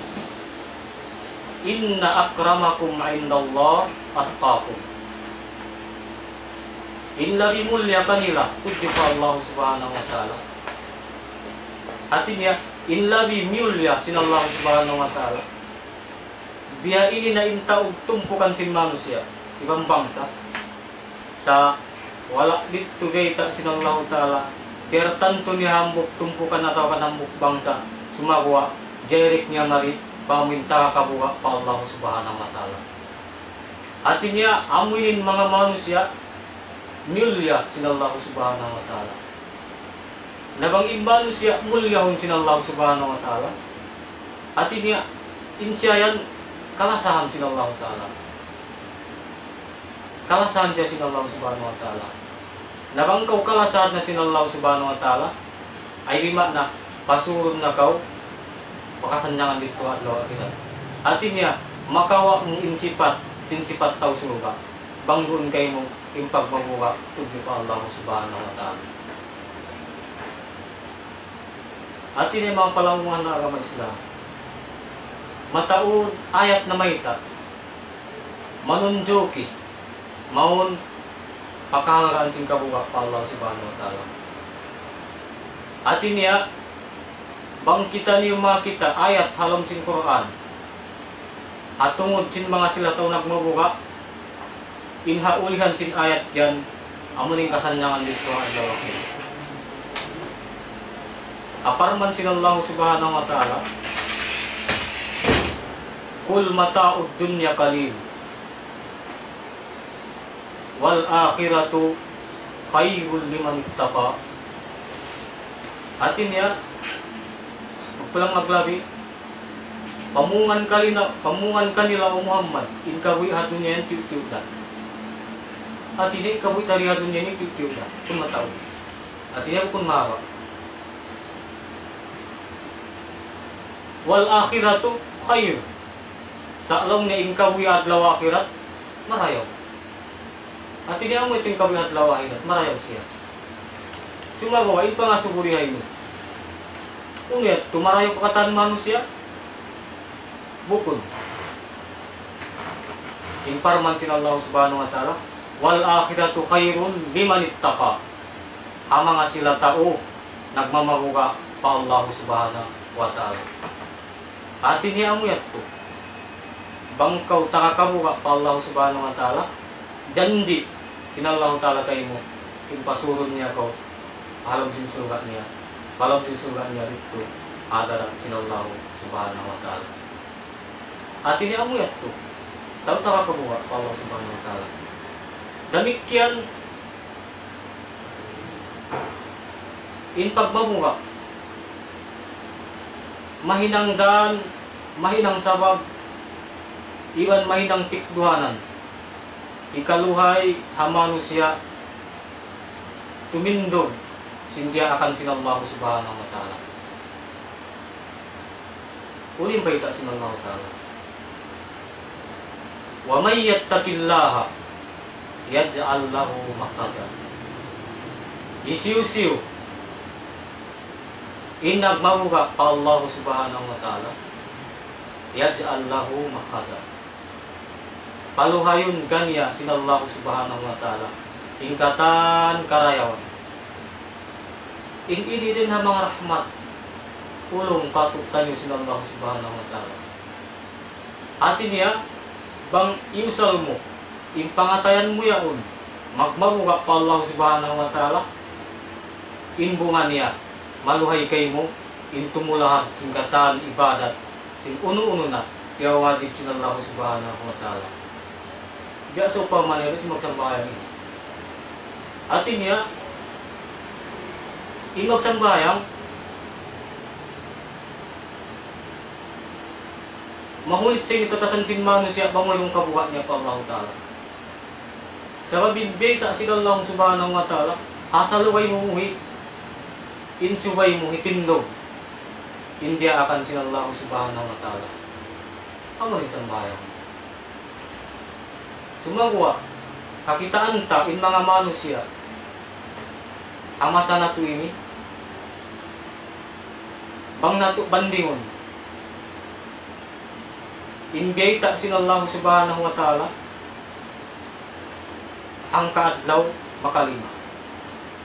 إن أكرمكم عند الله أتقاكم. In labi mulliya kanila, tudju pa Allah Subhanahu wa Ta'ala. Hati niya, in labi mulliya sin Allah Subhanahu wa Ta'ala. Biya' ini na in tau tumpukan sin manusiya', iban bangsa. Sa' wala' didtu bayta' sin Allahu Ta'ala, tiyartantu niya hambuuk tumpukan atawa kan hambuuk bangsa, sumagawa' direct niya mari pa amu in taga kabuga' pa Allah Subhanahu wa Ta'ala. Hati niya, amu in manga manusiya', mulliya sin Allah Subhanahu wa Ta'ala. Na bang in manusiya' mulliyahun sin Allah Subhanahu wa Ta'ala, hati niya, in siya yan kalasahan sin Allah Ta'ala. Kalasahan siya sin Allah Subhanahu wa Ta'ala. Na bang kaw kalasahan na sin Allah Subhanahu wa Ta'ala, ay di' maana, pasurun na kaw, pa kasannyangan didtu ha adlaw akhirat. Hati niya, makawa' mu in sipat, sin sipat tau surga'. Bang duun kaymu in pagmabuga' tudju pa Allah Subhanahu wa Ta'ala. Hati niya manga palanggungan ha agama Islam. Mataud ayat namayta', manunjuki, mawn pakahalgaan sin kabuga' pa Allah Subhanahu wa Ta'ala. Hati niya, bang kitaniyu makakita' ayat ha lawm sin Qur'an, ha tungud sin manga sila tau nagmabuga', in ha ulihan sin ayat yan, amu in kasannyangan didtu ha adlaw akhirat. Ha parman sin Allah Subhanahu wa Ta'ala, قل متاع الدنيا قليل والآخرة خير لمن اتقى. Hati niya, magpulang maglabi, pamungan kanila, pamungan kanila, O Muhammad, in kabuhi' ha dunya yan tiyu'-tiyu' da. Hati niya, in kabuhi' ta di ha dunya ini tiyu'-tiyu' da. Bukun mataud. Hati niya, bukun mahaba'. والآخرة خير. Sa' laung niya in kabuhi' adlaw akhirat, marayaw. Hati niya amu in kabuhi' adlaw akhirat, marayaw siya. Sumagawa', in pangasubu di ha ini. Unu yadtu, marayaw pa katan manusiya'? Bukun. In parman sin Allah Subhanahu wa Ta'ala, والآخرة خير لمن اتقى. Ha manga sila tau nagmamabuga' pa Allah Subhanahu wa Ta'ala. Hati niya amu yadtu. Bang kaw taga kabuga' pa Allah Subhanahu wa Ta'ala, janji' sin Allah Ta'ala kaymu, in pasurun niya kaw, pa lawm sin surga' niya, pa lawm sin surga' niya didtu, ha hadarat sin Allah Subhanahu wa Ta'ala. Hati niya amu yadtu. Tau taga kabuga' pa Allah Subhanahu wa Ta'ala. Damikkiyan, In pagmabuga', mahinang dan, mahinang sabab, iban mahinang tikduhanan hikaluhay ha manusiya' tumindug sin diyaakan sin Allah Subhanahu wa Ta'ala. Unu in bayta' sin Allah Ta'ala? ومن يتق الله يجعل له مخرجا. Hisiyu-siyu in nagmabuga' pa Allah Subhanahu wa Ta'ala, يجعل له مخرجا. Paluhayun kaniya sin Allah Subhanahu wa Ta'ala in katan karayawan. In ini dayn ha manga rahmat, ulung, katu'taniyu sin Allah Subhanahu wa Ta'ala. Hati niya, bang iyusal mu in pangatayan mu yaun, magmabuga' pa Allah Subhanahu wa Ta'ala, in bunga niya, maluhay kaymu in tumulahad sin katan ibadat, sin unu-unu na piyawajib sin Allah Subhanahu wa Ta'ala. Biya' sawpama niya, biya' sin magsambahayang ini. Hati niya, in magsambahayang, mahunit sa ini katasan sin manusiya' bang wayruun kabuga' niya pa Allah Ta'ala. Sabab in bayta' sin Allah Subhanahu wa Ta'ala, asal way mu muhi, in subay mu hitindug in diyaakan sin Allah Subhanahu wa Ta'ala. Amu in sambahayang. Sumagawa', kakitaan ta in manga manusiya' ha masa natu' ini, bang natu' bandingun in biyayta' sin Allah Subhanahu wa Ta'ala, hangka adlaw makalima.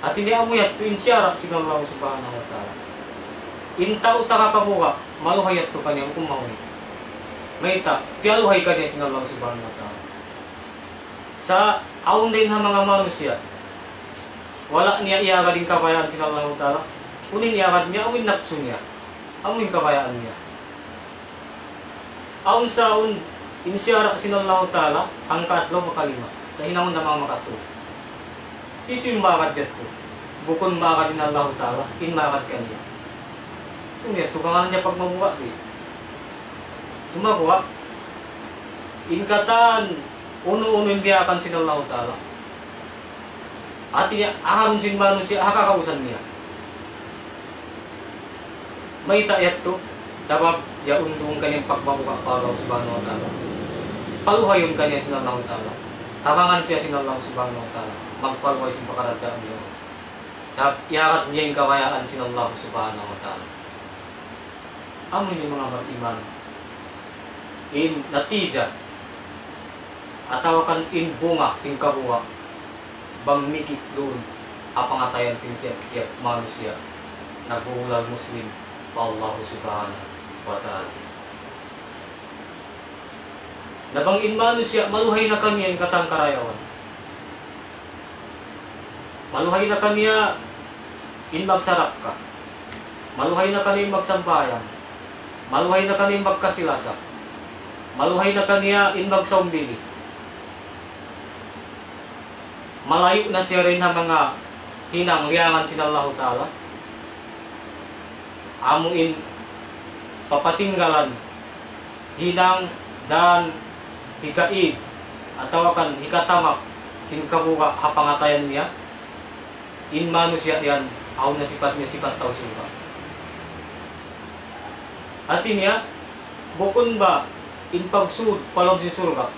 Hati niya amu yadtu in siyara' sin Allah Subhanahu wa Ta'ala. In tau taga kabuga', maluhay yadtu kaniya bukun mahuli. Mayta', piyaluhay kaniya sin Allah Subhanahu wa Ta'ala. Sa' awn dayn ha manga manusiya', wala' niya iyagad in kabayaan sin Allah Ta'ala. Unu in iyagad niya, amu in napsu niya. Amu in kabayaan niya. Awn sa awn in siyara' sin Allahu Ta'ala, hangka adlaw makalima. Sa' hinangun na manga makatū. Hisiyu in maagad yadtu? Bukun maagad in Allahu Ta'ala, in maagad kaniya. Unu yadtu, kangānan niya pagmabuga' di'. Sumagawa', in katan unu-unu in diyaakan sin Allahu Ta'ala. Hati niya, aharun sin manusiya', ha kakawusan niya. Mayta' yadtu, sabab yaun duun kaniya in pagmabuga' pa Allah Subhanahu wa Ta'ala. Paluhayun kaniya sin Allahu Ta'ala. Tabangan siya sin Allah Subhanahu wa Ta'ala. Magpaluhay sin pakaradjaan niya. Sabab iyagad niya in kabayaan sin Allah Subhanahu wa Ta'ala. Amu ini manga bariman. In natija, atawa kan in bunga sin kabuga', bang miki' duun ha pangatayan sin tiyap-tiyap manusiya' naghulal Muslim pa Allah Subhanahu wa Ta'ala. Na bang in manusiya' maluhay na kaniya in katan karayawan. Maluhay na kaniya in magsarakka. Maluhay na kaniya in magsambahayang. Maluhay na kaniya in magkasi-lasa. Maluhay na kaniya in magsaumbili. Malayu' na siya dayn ha manga hinang liyangan sin Allahu Ta'ala. Amu in papatinggalan hinang dan hikaig atawa kan hikatamak sin kabuga' ha pangatayan niya, in manusiya' yan, awn na sipat niya sipat tau surga'. Hati niya, bukun ba in pagsud pa lawm sin surga',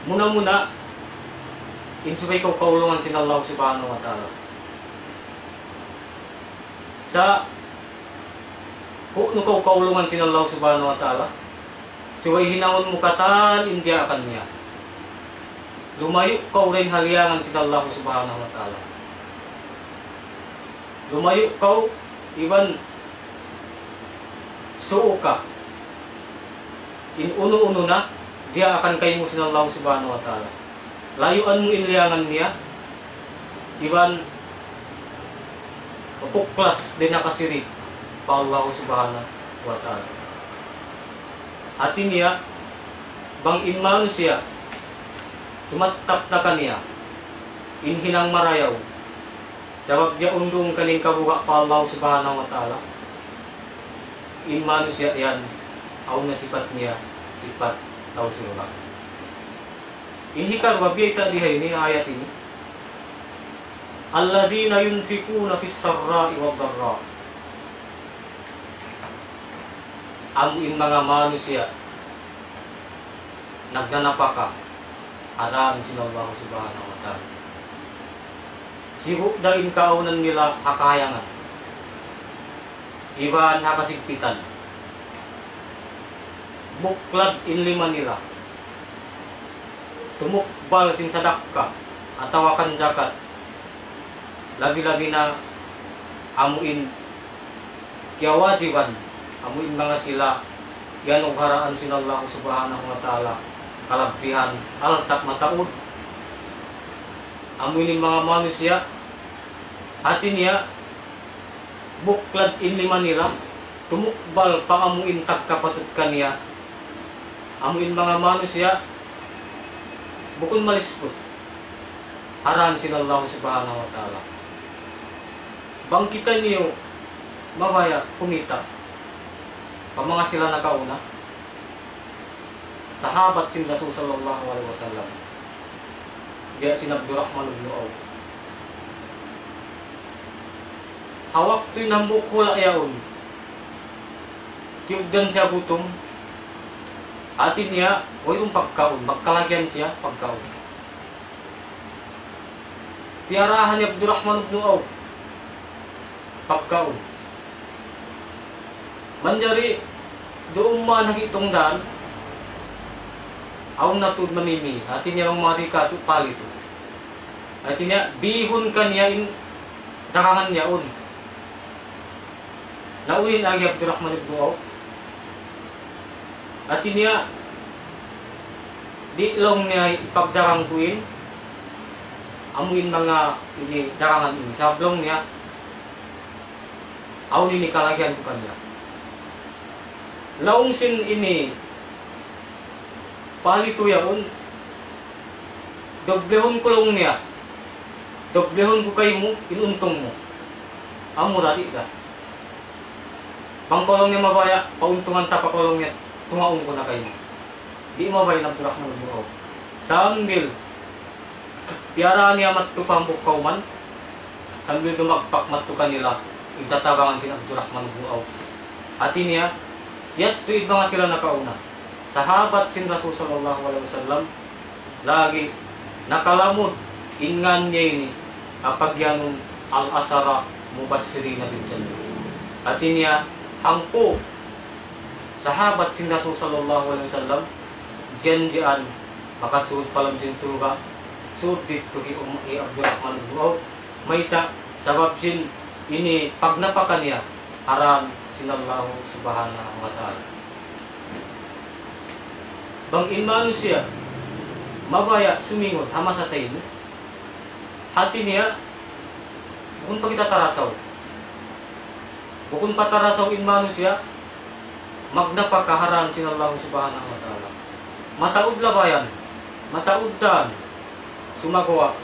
muna-muna, in subay kaw kaulungan sin Allah Subhanahu wa Ta'ala. Sa' kunu' kaw kaulungan sin Allah Subhanahu wa Ta'ala, subay hinangun mu katan in diyaakan niya. Lumayu' kaw dayn ha liyangan sin Allah Subhanahu wa Ta'ala. Lumayu' kaw iban suuka in unu-unu na diyaakan kaymu sin Allah Subhanahu wa Ta'ala. Layuan mu in liyangan niya, iban puklas dayn ha kasirik pa Allah Subhanahu wa Ta'ala. Hati niya, bang in manusiya', tumattap na kaniya in hinang marayaw, Sabab yaun duun kaning kabuga' pa Allah Subhanahu wa Ta'ala. In manusiya' yan, awn na sipat niya, sipat tau surga'. In hikaruwa, biyayta' di ha ini, ayat ini. الذين ينفقون في السراء والضراء. Amu in manga manusiya' nagnanapaka ha dān sin Allah Subhanahu wa Ta'ala. Sibu' da in kaawnan nila ha kahayangan iban ha kasigpitan. Buklad in lima nila. Tumukbal sin sadakka atawa kan jakat. Labi-labi na amu in kiyawajiban, amu in manga sila iyanugharaan sin Allah Subhanahu wa Ta'ala kalabbihan alta' mataud. Amu in manga manusiya', hāti niya, buklad in lima nila, tumukbal pa amu in tagkapatut kaniya, amu in manga manusiya', bukun malisput ha dān sin Allah Subhanahu wa Ta'ala. Bang kitaniyu mabaya' kumita' pa manga sila nakauna, sahabat sin Rasul sallallahu alayhi wasallam, biya' sin Abdurrahman ibn Auf. Ha waktu in hambuuk hula' yaun, kiyugdan siya gutum, hāti niya, wayruun pagkaun, magkalagihan siya pagkaun. Piyarahan hi Abdurrahman ibn Auf pagkaun. Manjari duun man ha gi'tung dān, awn na tuud mamimi, hāti niya, manga rikatu, palitu. Hāti niya, bihun kaniya in dagangan yaun. Nauli' in agi Abdurrahman ibn Auf. Hāti niya, di' laung niya ipagdagang ku in, amu in manga ini dagangan ini. Sabab laung niya, awn ini kalagihan ku kaniya. Laung sin ini, palitu yaun, dublihun ku laung niya. Dublihun ku kaymu in untung mu. Amu ra di' da. Bang kaw laung niya mabaya', pauntungan ta pa kaw laung niya, tungaun ku na kaymu. Di' mabaya' in Abdurrahman ibn Auf. Sambil piyara niya madtu pa hambuuk kawman, sambil dumagpak madtu kanila, in tatabangan sin Abdurrahman ibn Auf. Hāti niya, yadtu in manga sila nakauna, sahabat sin Rasul sallallahu alayhi wasallam, lagi' nakalamud in ngān niya ini, ha pag'iyanun al-ashara mubashshirina bil jannah. Hāti niya, hangpu' sahabat sin Rasul sallallahu alayhi wasallam, jiyanjian makasud pa lawm sin surga', sud didtu hi Um-, hi Abdurrahman ibn Auf, mayta', sabab sin ini pagnapaka niya ha dān sin Allah Subhanahu wa Ta'ala. Bang in manusiya' mabaya' sumingun ha masa ta ini, hāti niya, bukun pa kita tarasaw. Bukun pa tarasaw in manusiya' magnapaka ha dān sin Allah Subhanahu wa Ta'ala. Mataud labayan, mataud dān, sumagawa'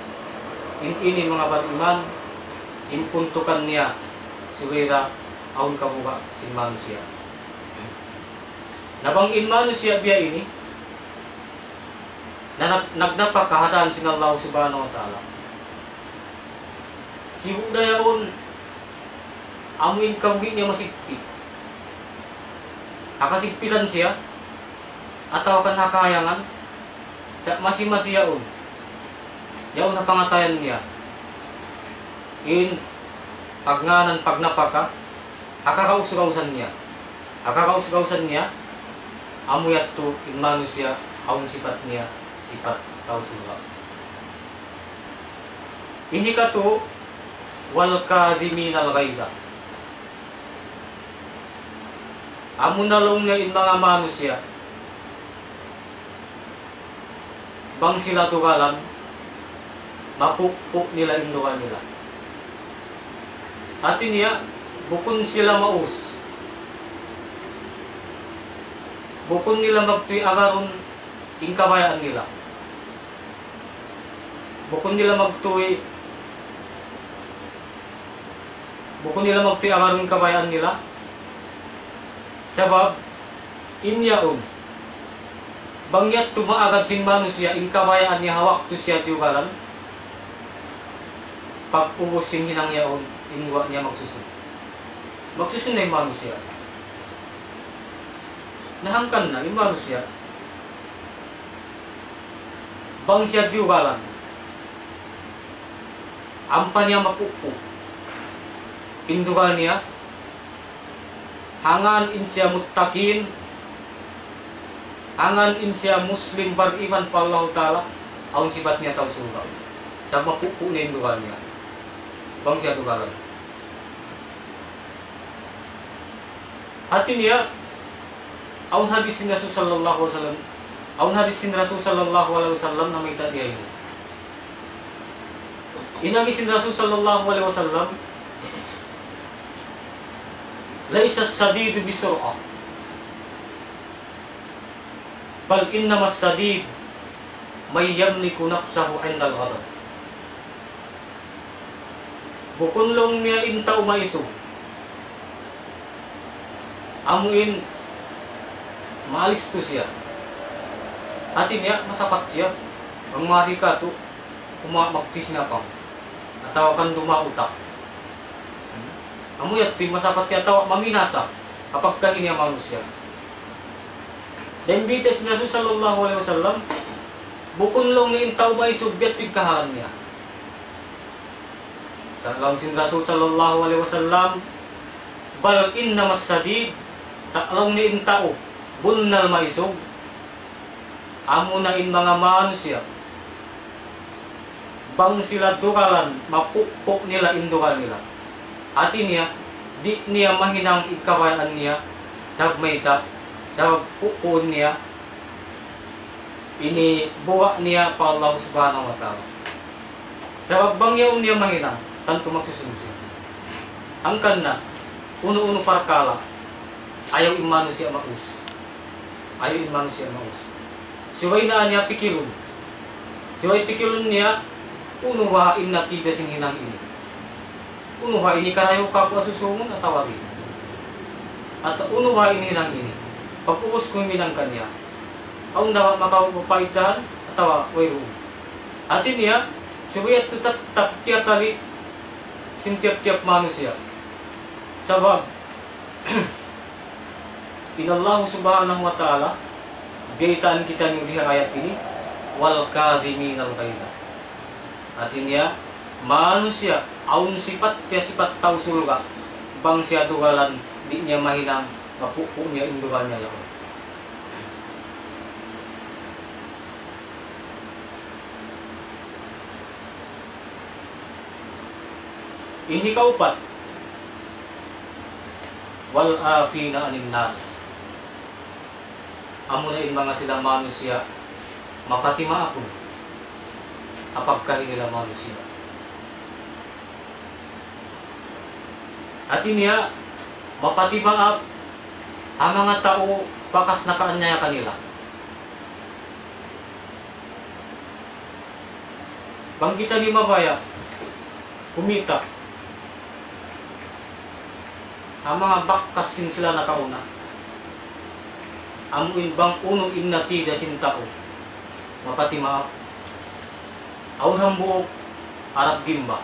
in ini manga bariman, in puntukan niya, subay da awn kabuga' sin manusiya'. Na bang in manusiya' biya' ini, na nag-, nagnapaka ha dān sin Allah Subhanahu wa Ta'ala. Sibu' da yaun, amu in kabuhi' niya masigpit. Ha kasigpitan siya, atawa kan ha kahayangan, sa' masi-masi yaun. Yaun ha pangatayan niya. In pagngānan pagnapaka, ha kagaus-gausan niya. Ha kagaus-gausan niya, amu yadtu in manusiya' awn sipat niya, sipat tau surga'. In hikatu, والكاظمين الغيظ. Amu na laung niya in manga manusiya', bang sila dugalan, mapukpuk nila in dugal nila. Hati niya, bukun sila maus. Bukun nila magtuy agarun in kabayaan nila. Bukun nila magtuy Bukun nila magpiyangarun in kabayaan nila. Sabab, in yaun, bang yadtu maagad sin manusiya' in kabayaan niya ha waktu siya tiyugalan, pag-ubus sin hinang yaun, in guwa' niya magsusun. Magsusun na in manusiya'. Na hangkan na, in manusiya'. Bang siya tiyugalan, ampa niya mapupu' in dugal niya, hangkan in siya muttaqin, hangkan in siya Muslim bariman pa Allahu Ta'ala, awn sipat niya tau surga'. Sa' mapupu' niya in dugal niya. Bang siya tiyugalan. Hati niya, awn hadis sin Rasul sallallahu alayhi wasallam, awn hadis sin Rasul sallallahu alayhi wasallam namayta' diya ini. In agi sin Rasul sallallahu alayhi wasallam, ليس الشديد بالصرعة، بل إنما الشديد من يملك نفسه عند الغضب. Bukun laung niya in tau maisug. Amu in malistu siya. Hati niya, masapat siya. Bang mari katu', kuma magtisinapang. Atawa kan dumautak. Amu yadtu in masapat siya atawa maminasa. Kapag kaniya manusiya'. Dayn bayta' sin Rasul sallallahu alayhi wasallam, bukun laung niya in tau maisug biya' ha yan in kahalan niya. Sa' laung sin Rasul sallallahu alayhi wasallam, بل إنما الشديد, sa' laung niya in tau bunnal maisug, amuna in manga manusiya'. Bang sila dugalan, mapupu' nila in dugal nila. Hati niya, di' niya mahinang in kabayaan niya, sabab mayta', sabab pupuun niya, ini buga' niya pa Allah Subhanahu wa Ta'ala. Sabab bang yaun niya mahinang, tantu magsusun siya. Hangkan na, unu-unu parkala', ayaw in manusiya' maus. Ayaw in manusiya' maus. Subay na niya pikilun. Subay pikilun niya, unu ba in natija sin hinang ini. Unu ba ini karayaw kaku' ha susungun atawa di'. Atawa unu ba in hinang ini. Pag-ubus ku hinang kaniya. Awn da ba makapaita atawa wayruun. Hati niya, subay yadtu tattap kiyatali sin tiyap-tiyap manusiya'. Sabab, in Allah Subhanahu wa Ta'ala, biyaytaan kitaniyu di ha ayat ini, والكاظمين الغيظ. Hati niya, manusiya', awn sipat, tiya sipat tau surga', bang siya dugalan, di' niya mahinang, mapupu' niya in dugal niya yaun. In hikaupat, والعافين عن الناس. Amuna in manga sila manusiya', mapatimaapun ha pagkahi nila manusiya'. Hati niya, mapatimaap ha manga tau bakas nakaanyaya kanila. Bang kitaniyu mabaya', kumita' ha manga bakas sin sila nakauna. Amu in bang unu in natija sin tau mapatimaap. Awn hambuuk Arab gimba.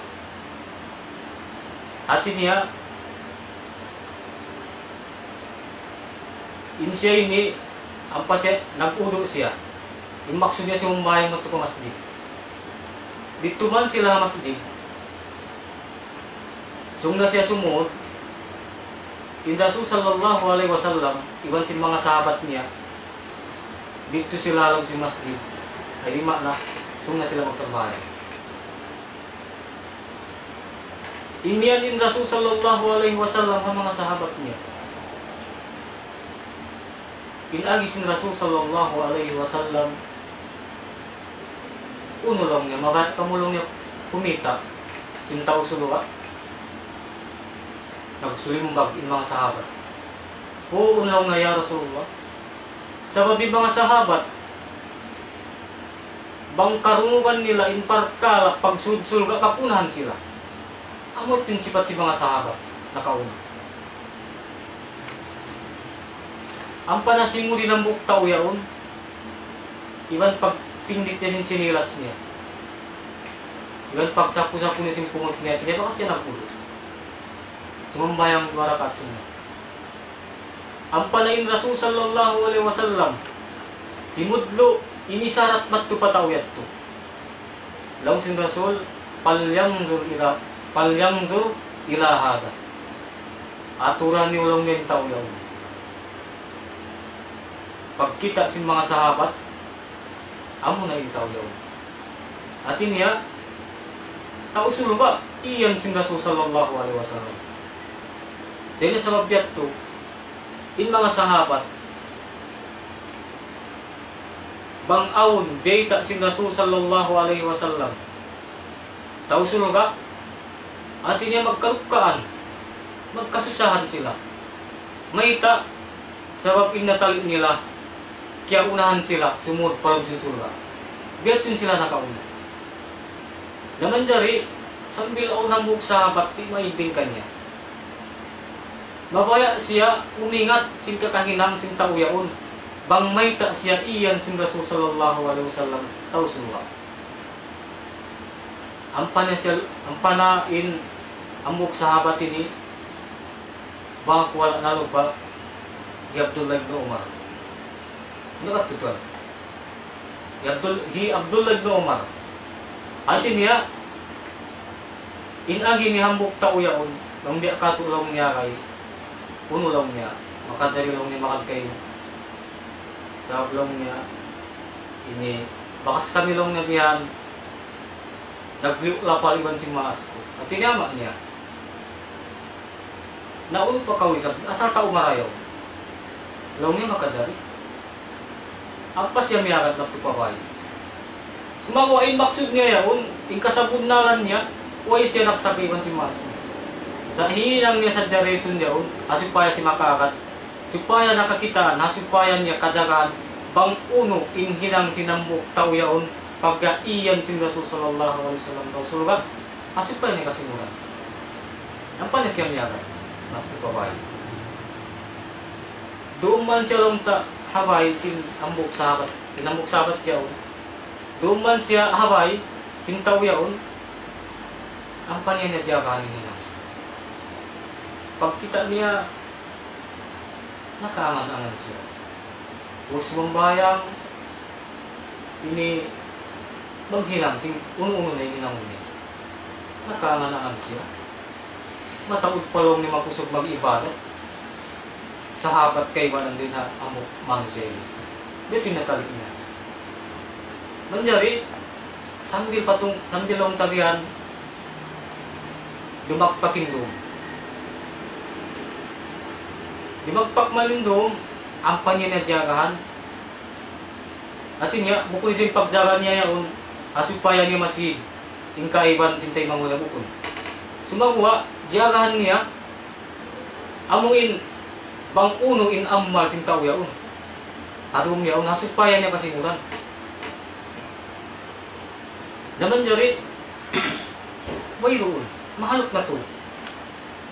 Hati niya, in siya ini, ampa siya, nag-udu' siya. In maksud niya sumambahayang madtu pa masjid. Didtu man sila ha masjid. Sung na siya sumud, in Rasul sallallahu alayhi wasallam, iban sin manga sahabat niya, didtu sila ha lawm sin masjid. Ay, di' maana, sung na sila magsambahayang. Imiyan in Rasul sallallahu alayhi wasallam ha manga sahabat niya. In agi sin Rasul sallallahu alayhi wasallam, unu laung niya, mabaya' kamu laung niya kumita' sin tau suluwa'? Nagsulimbag in manga sahabat. Huun laung niya, ya Rasulullah. Sabab in manga sahabat, bang karungugan nila in parkala' pagsud surga', pag-unahan sila. Amu yadtu in sipat sin manga sahabat. nakauna. Ampa na simud in hambuuk tau yaun, iban pagpindit niya sin chinilas niya, iban pagsapu-sapu niya sin pungut niya, hati niya bakas siya nagwudu'. Sumambahayang duwa rakaat sunnat. Ampa na in Rasul sallallahu alayhi wasallam, timudlu', imisarat madtu pa tau yadtu. Laung sin Rasul, "فلينظر إلى، فلينظر إلى هذا." Atura niyu laung niya in tau yaun. Pagkita' sin manga sahabat, amuna in tau yaun. Hati niya, tau surga', iyan sin Rasul sallallahu alayhi wasallam. Dayn ha sabab yadtu, in manga sahabat, bang awn biyayta' sin Rasul sallallahu alayhi wasallam, tau surga', hati niya magkarukkaan, magkasusahan sila. Mayta'? Sabab in natali' nila, kiyaunahan sila sumud pa lawm sin surga'. Biya' ha yan sila nakauna. Na manjari, sambil awn hambuuk sahabat, di' maidin kaniya. Mabaya' siya umingat sin kakahinang sin tau yaun. Bang mayta' siya iyan sin Rasul sallallahu alayhi wasallam, tau surga'. Ampa na siya, ampa na in hambuuk sahabat ini, bang aku wala' nalupa, hi Abdullah ibn Umar. Unu ka tuwan? Hi Abdul-, hi Abdullah ibn Umar. Hati niya, in agi ni hambuuk tau yaun, laung niya katu' laung niya kay, unu laung niya, makajari laung niya magad kaymu. Sabab laung niya, ini, bakas kami laung niya bihan, nagliyu' lapal iban sin maas ku. Hati niya ama' niya. Na unu pa kaw isab, asal tau marayaw. Laung niya makajari. Ampa siya miyagad madtu pa bay. Sumagawa' in maksud niya yaun, in kasabunnalan niya, way siya nagsaka iban sin maas niya. Sa' hinang niya sadja reason yaun, ha supaya siya makaagad. Supaya nakakitaan, ha supaya niya kajagaan, bang unu in hinang sin hambuuk tau yaun, pagga iyan sin Rasul sallallahu alayhi wasallam tau surga', ha supaya niya kasinguran. Ampa na siya miyagad madtu pa bay. Duun man siya laung ta ha bay sin hambuuk sahabat, sin hambuuk sahabat yaun. Duun man siya ha bay sin tau yaun. Ampa niya na jagahan in hinang. Pagkita' niya, nakaangan-angan siya. Ubus sumambahayang, ini manghinang sin unu-unu na in hinangun niya. Nakaangan-angan siya. Mataud pa laung niya makusug mag-ibadat. Sahabat kaibanan dayn ha hambuuk manusiya' ini. Biya' ha yan in natali' niya. Manjari, sambil patung, sambil laung ta bihan, dumagpak in dum. Dumagpak man in dum, ampa niya na jagahan. Hati niya, bukun sin pagjaga niya yaun, ha supaya niya masi in kaibanan sin taymanghud niya, bukun. Sumagawa', jagahan niya, amu in, bang unu in amal sin tau yaun. Ha dum yaun, ha supaya niya kasinguran. Na manjari, wayruun, mahaluk na tuud.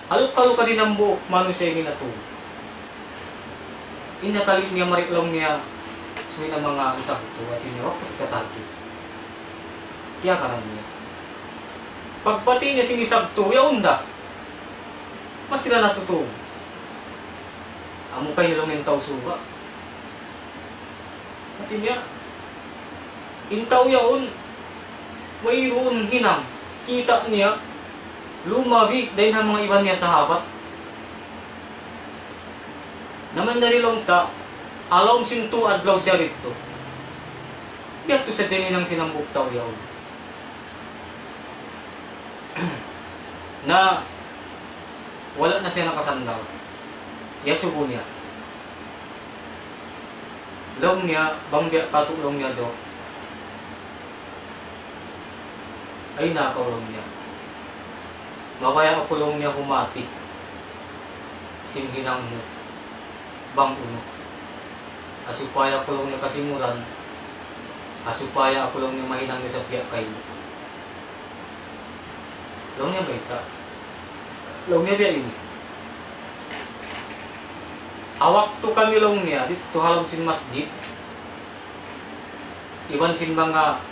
Haluk-haluk in hambuuk manusiya' ini natu'. In natali' niya mari laung niya, subay na manga isab tu, hati niya waktu kita tahajjud. Tiyakaran niya. Pagbati' niya sin isab tu, yaun da. Masi ra natu' tu. Amu kay laung in tau surga'. Hati niya, in tau yaun, wayruun hinang, kita' niya, lumabi dayn ha manga iban niya sahabat. Na manjari laung ta, ha lawm sin tū adlaw siya didtu. Biya' ha yan sadja in hinang sin hambuuk tau yaun. Na wala' na siya nakasandal. Iyasubu niya. Laung niya, bang biya' katu' laung niya, Dok. Ay, nakaw laung niya. Mabaya' aku laung niya humati sin hinang mu. Bang unu. Ha supaya aku laung niya kasinguran. Ha supaya aku laung niya mahinang isab biya' kaymu. Laung niya mayta'. Laung niya biya' ini. Ha waktu kami laung niya, didtu ha lawm sin masjid, iban sin manga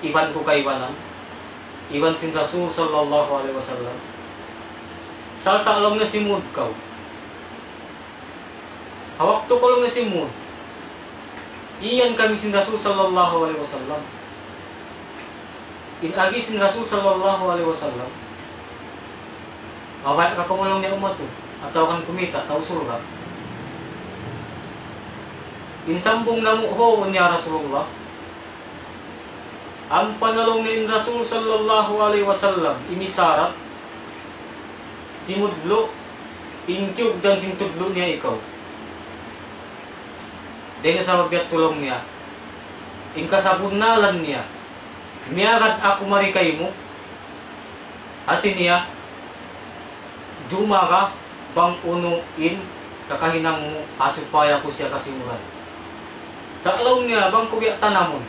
iban ku kaibanan, iban sin Rasul sallallahu alayhi wasallam, sarta' laung niya simud kaw. Ha waktu kaw laung niya simud, iyan kami sin Rasul sallallahu alayhi wasallam. In agi sin Rasul sallallahu alayhi wasallam, mabaya' ka kamu laung niya umatu, atawa kan kumita', tau surga'. In sambung namu', huun ya Rasulullah. Ampa na laung niya in Rasul sallallahu alayhi wasallam, imisarat, timudlu', in kiyugdan sin tudlu' niya ikaw. Dayn ha sabab yadtu laung niya, in kasabunnalan niya, miyagad aku mari kaymu, hati niya, dumara bang unu in kakahinang mu, ha supaya ku siya kasimuran. Sa' laung niya, bang ku biya' tanamun,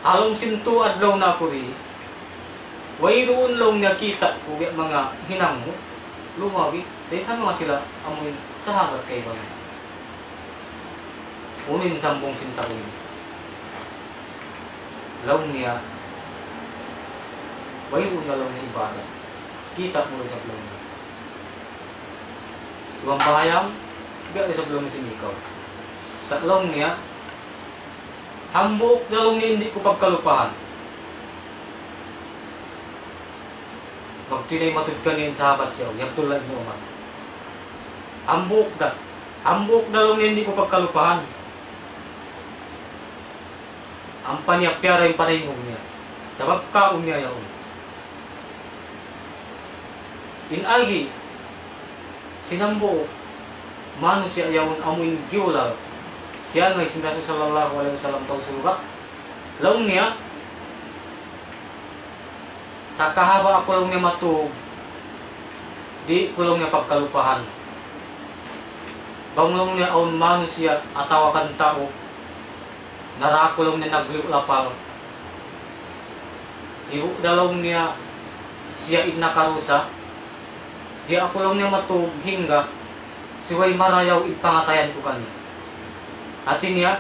ha lawm sin tū adlaw na aku di, wayruun laung niya kita' ku biya' manga hinang mu, lumabi, dayn ha manga sila amuin sahabat kaibanan. Unu in sambung sin tau ini? Laung niya, wayruun na laung niya ibadat. Kita' mu isab laung niya. Sumambahayang, biya' isab laung niya sin ikaw. Sa' laung niya, hambuuk da laung niya in di' ku pagkalupahan. Magtuy na in matud kaniya in sahabat yaun, hi Abdullah ibn Umar. Hambuuk da. Hambuuk da laung niya in di' ku pagkalupahan. Ampa niya piyara in panayngug niya. Sabab kaun niya yaun. In agi, sin hambuuk manusiya' yaun amu in giyulal. Siya ngay sin Rasul sallallahu alayhi wasallam tau surga'. Laung niya, sakahaba' aku laung niya matug, di' ku laung niya pagkalupahan. Bang laung niya awn manusiya' atawa kan tau, nara ku laung niya nagliyu' lapal. Sibu' da laung niya siya in nakarusa. Di' aku laung niya matug hangga subay marayaw in pangatayan ku kaniya. Hati niya,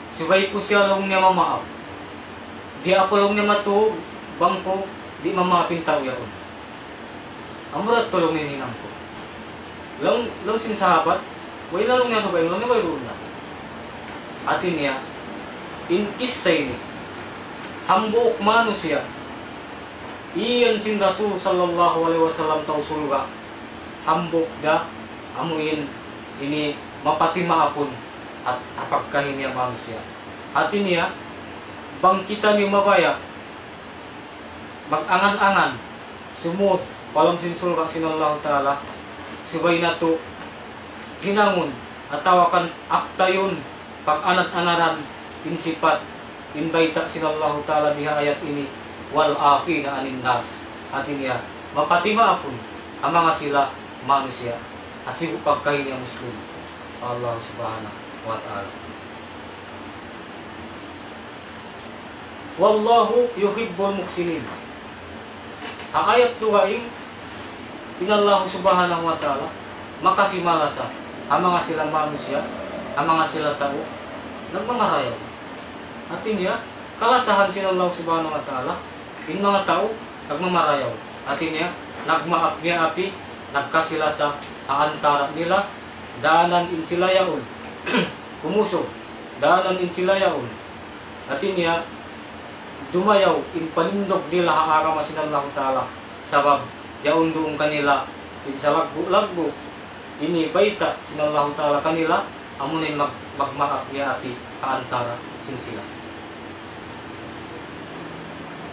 subay ku siya laung niya mamaap. Di' aku laung niya matug bang ku di' mamaap in tau yaun. Amura tuud laung niya in hinang ku. Laung, laung sin sahabat, way na laung niya, subay laung niya, wayruun na. Hati niya, in kissa ini, hambuuk manusiya', iyan sin Rasul sallallahu alayhi wasallam tau surga', hambuuk da, amu in, ini mapatimaapun, at, ha pagkahi niya manusiya'. Hati niya, bang kitaniyu mabaya', mag-angan-angan, sumud, pa lawm sin surga' sin Allahu Ta'ala, subay natu' hinangun, atawa kan aptayun, pag-anad-anaran, in sipat, in bayta' sin Allahu Ta'ala di ha ayat ini, والعافين عن الناس. Hati niya, mapatimaapun, ha manga sila manusiya', ha sibu' pagkahi niya Muslim, pa Allah Subhanahu wa Ta'ala. والله يحب المحسنين. Ha ayat dugaing, in Allah Subhanahu wa Ta'ala, makasi malasa, ha manga sila manusiya', ha manga sila tau, nagmamarayaw. Hati niya, kalasahan sin Allah Subhanahu wa Ta'ala, in manga tau, nagmamarayaw. Hati niya, nagmaap-miyaapi, nagkasi-lasa, ha antara' nila, danan in sila yaun kumusug, danan in sila yaun. Hati niya, dumayaw in panindug nila ha agama sin Allahu Ta'ala. Sabab, yaun duun kanila in salaggu'-laggu', ini bayta' sin Allahu Ta'ala kanila, amuna in mag-, magmaap-miyaapi ha antara' sin sila.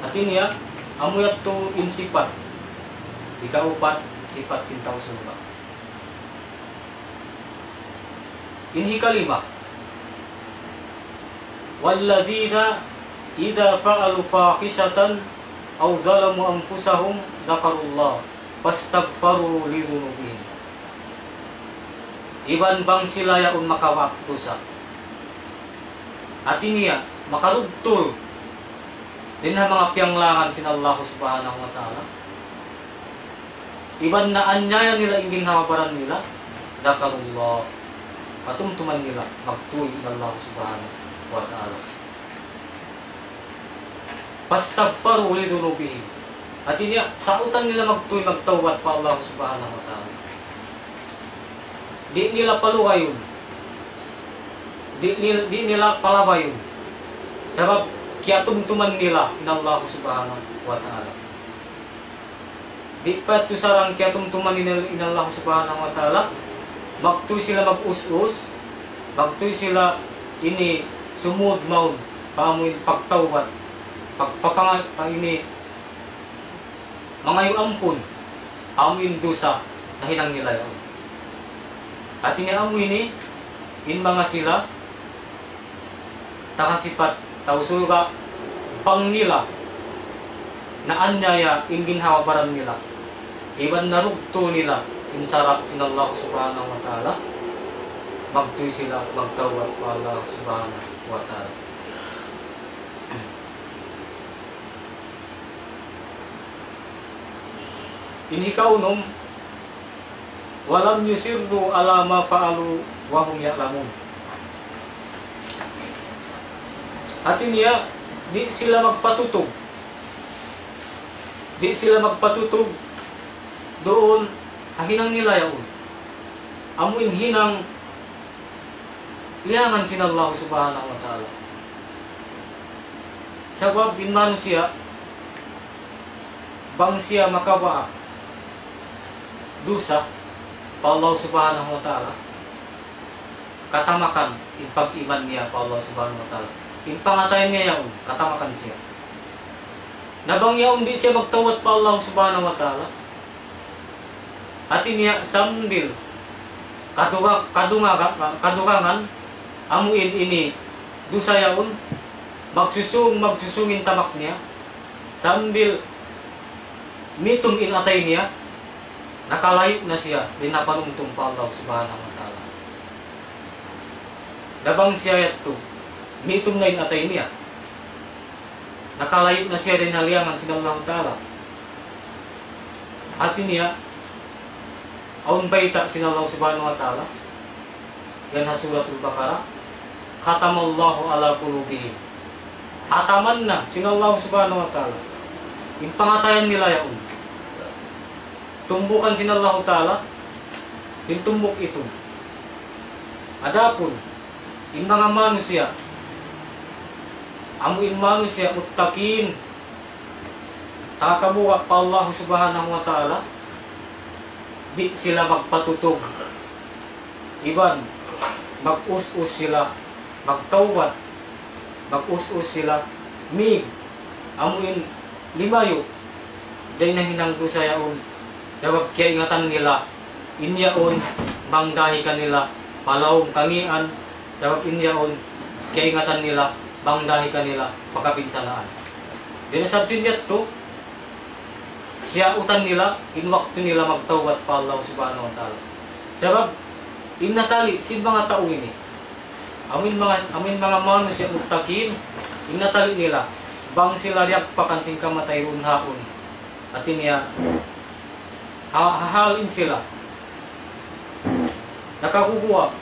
Hati niya, amu yadtu in sipat, ikaupat, sipat sin tau surga'. In hikalima, والذين إذا فعلوا فاحشة أو ظلموا أنفسهم ذكروا الله فاستغفروا لذنوبهم. Iban bang sila yaun makawa' dusa. Hati niya, makarugtul dayn ha manga piyanglangan sin Allah Subhanahu wa Ta'ala. Iban naanyaya nila in ginhawa-baran nila, ذكروا الله. Katumtuman nila magtuy in Allah Subhanahu wa Ta'ala. فاستغفروا لذنوبهم. Hati niya, sautan nila magtuy, magtawbat pa Allah Subhanahu wa Ta'ala. Di' nila palugayun. Di' nil-, di' nila palabayun. Sabab kiyatumtuman nila in Allah Subhanahu wa Ta'ala. Di' pa tuud sarang kiyatumtuman in, in Allah Subhanahu wa Ta'ala, magtuy sila mag-us-us, magtuy sila ini sumud mawn, pa amu in pagtawbat, pag-, papanga-, pa ini mangayu' ampun, pa amu in dusa nahinang nila yaun. Hati niya amu ini, in manga sila, taga sipat tau surga', bang nila naanyaya in ginhawa-baran nila, iban narugtu nila in sara' sin Allah Subhanahu wa Ta'ala, magtuy sila magtawbat pa Allah Subhanahu wa Ta'ala. In hikaunum, ولم يصروا على ما فعلوا وهم يعلمون. Hati niya, di' sila magpatutug. Di' sila magpatutug duun ha hinang nila yaun. Amu in hinang liyangan sin Allah Subhanahu wa Ta'ala. Sabab in manusiya', bang siya makabaak dusa pa Allah Subhanahu wa Ta'ala, katamakan in pag-iman niya pa Allah Subhanahu wa Ta'ala. In pangatayan niya yaun, katamakan siya. Na bang yaun di' siya magtawbat pa Allah Subhanahu wa Ta'ala, hati niya sambil kadunga-, kadunga-, kadugangan, amu in ini dusa yaun, magsusung, magsusung in tamak niya, sambil mitum in atay niya, nakalayu' na siya dayn ha panumtum pa Allah Subhanahu wa Ta'ala. Na bang siya yadtu, mitum na in atay niya, nakalayu' na siya dayn ha liyangan sin Allah Ta'ala. Hati niya, awn bayta' sin Allah Subhanahu wa Ta'ala, yan ha Suratul Baqarah, ختم الله على قلوبهم. Hataman na sin Allah Subhanahu wa Ta'ala in pangatayan nila yaun. Tumbukan sin Allah Ta'ala sin tumbuk itum. Adapun in manga manusiya', amu in manusiya' muttaqin, takabuga' pa Allah Subhanahu wa Ta'ala, di' sila magpatutug. Iban mag-us-us sila magtawbat, mag-us-us sila, mig, amu in limayu' dayn ha hinang dusa yaun. Sabab kiyaingatan nila in yaun bang dahi kanila pa lawm kangīan, sabab in yaun kiyaingatan nila bang dahi kanila pa kabinsanaan. Dayn ha sabab sin yadtu, siyautan nila in waktu nila magtawbat pa Allah Subhanahu wa Ta'ala. Sabab in natali' sin manga tau ini, amu in manga, amu in manga manusiya' muttaqin, in natali' nila bang sila diyagpakan sin kamatay duun ha yaun. Hati niya, ha, ha hal in sila nakaguwa'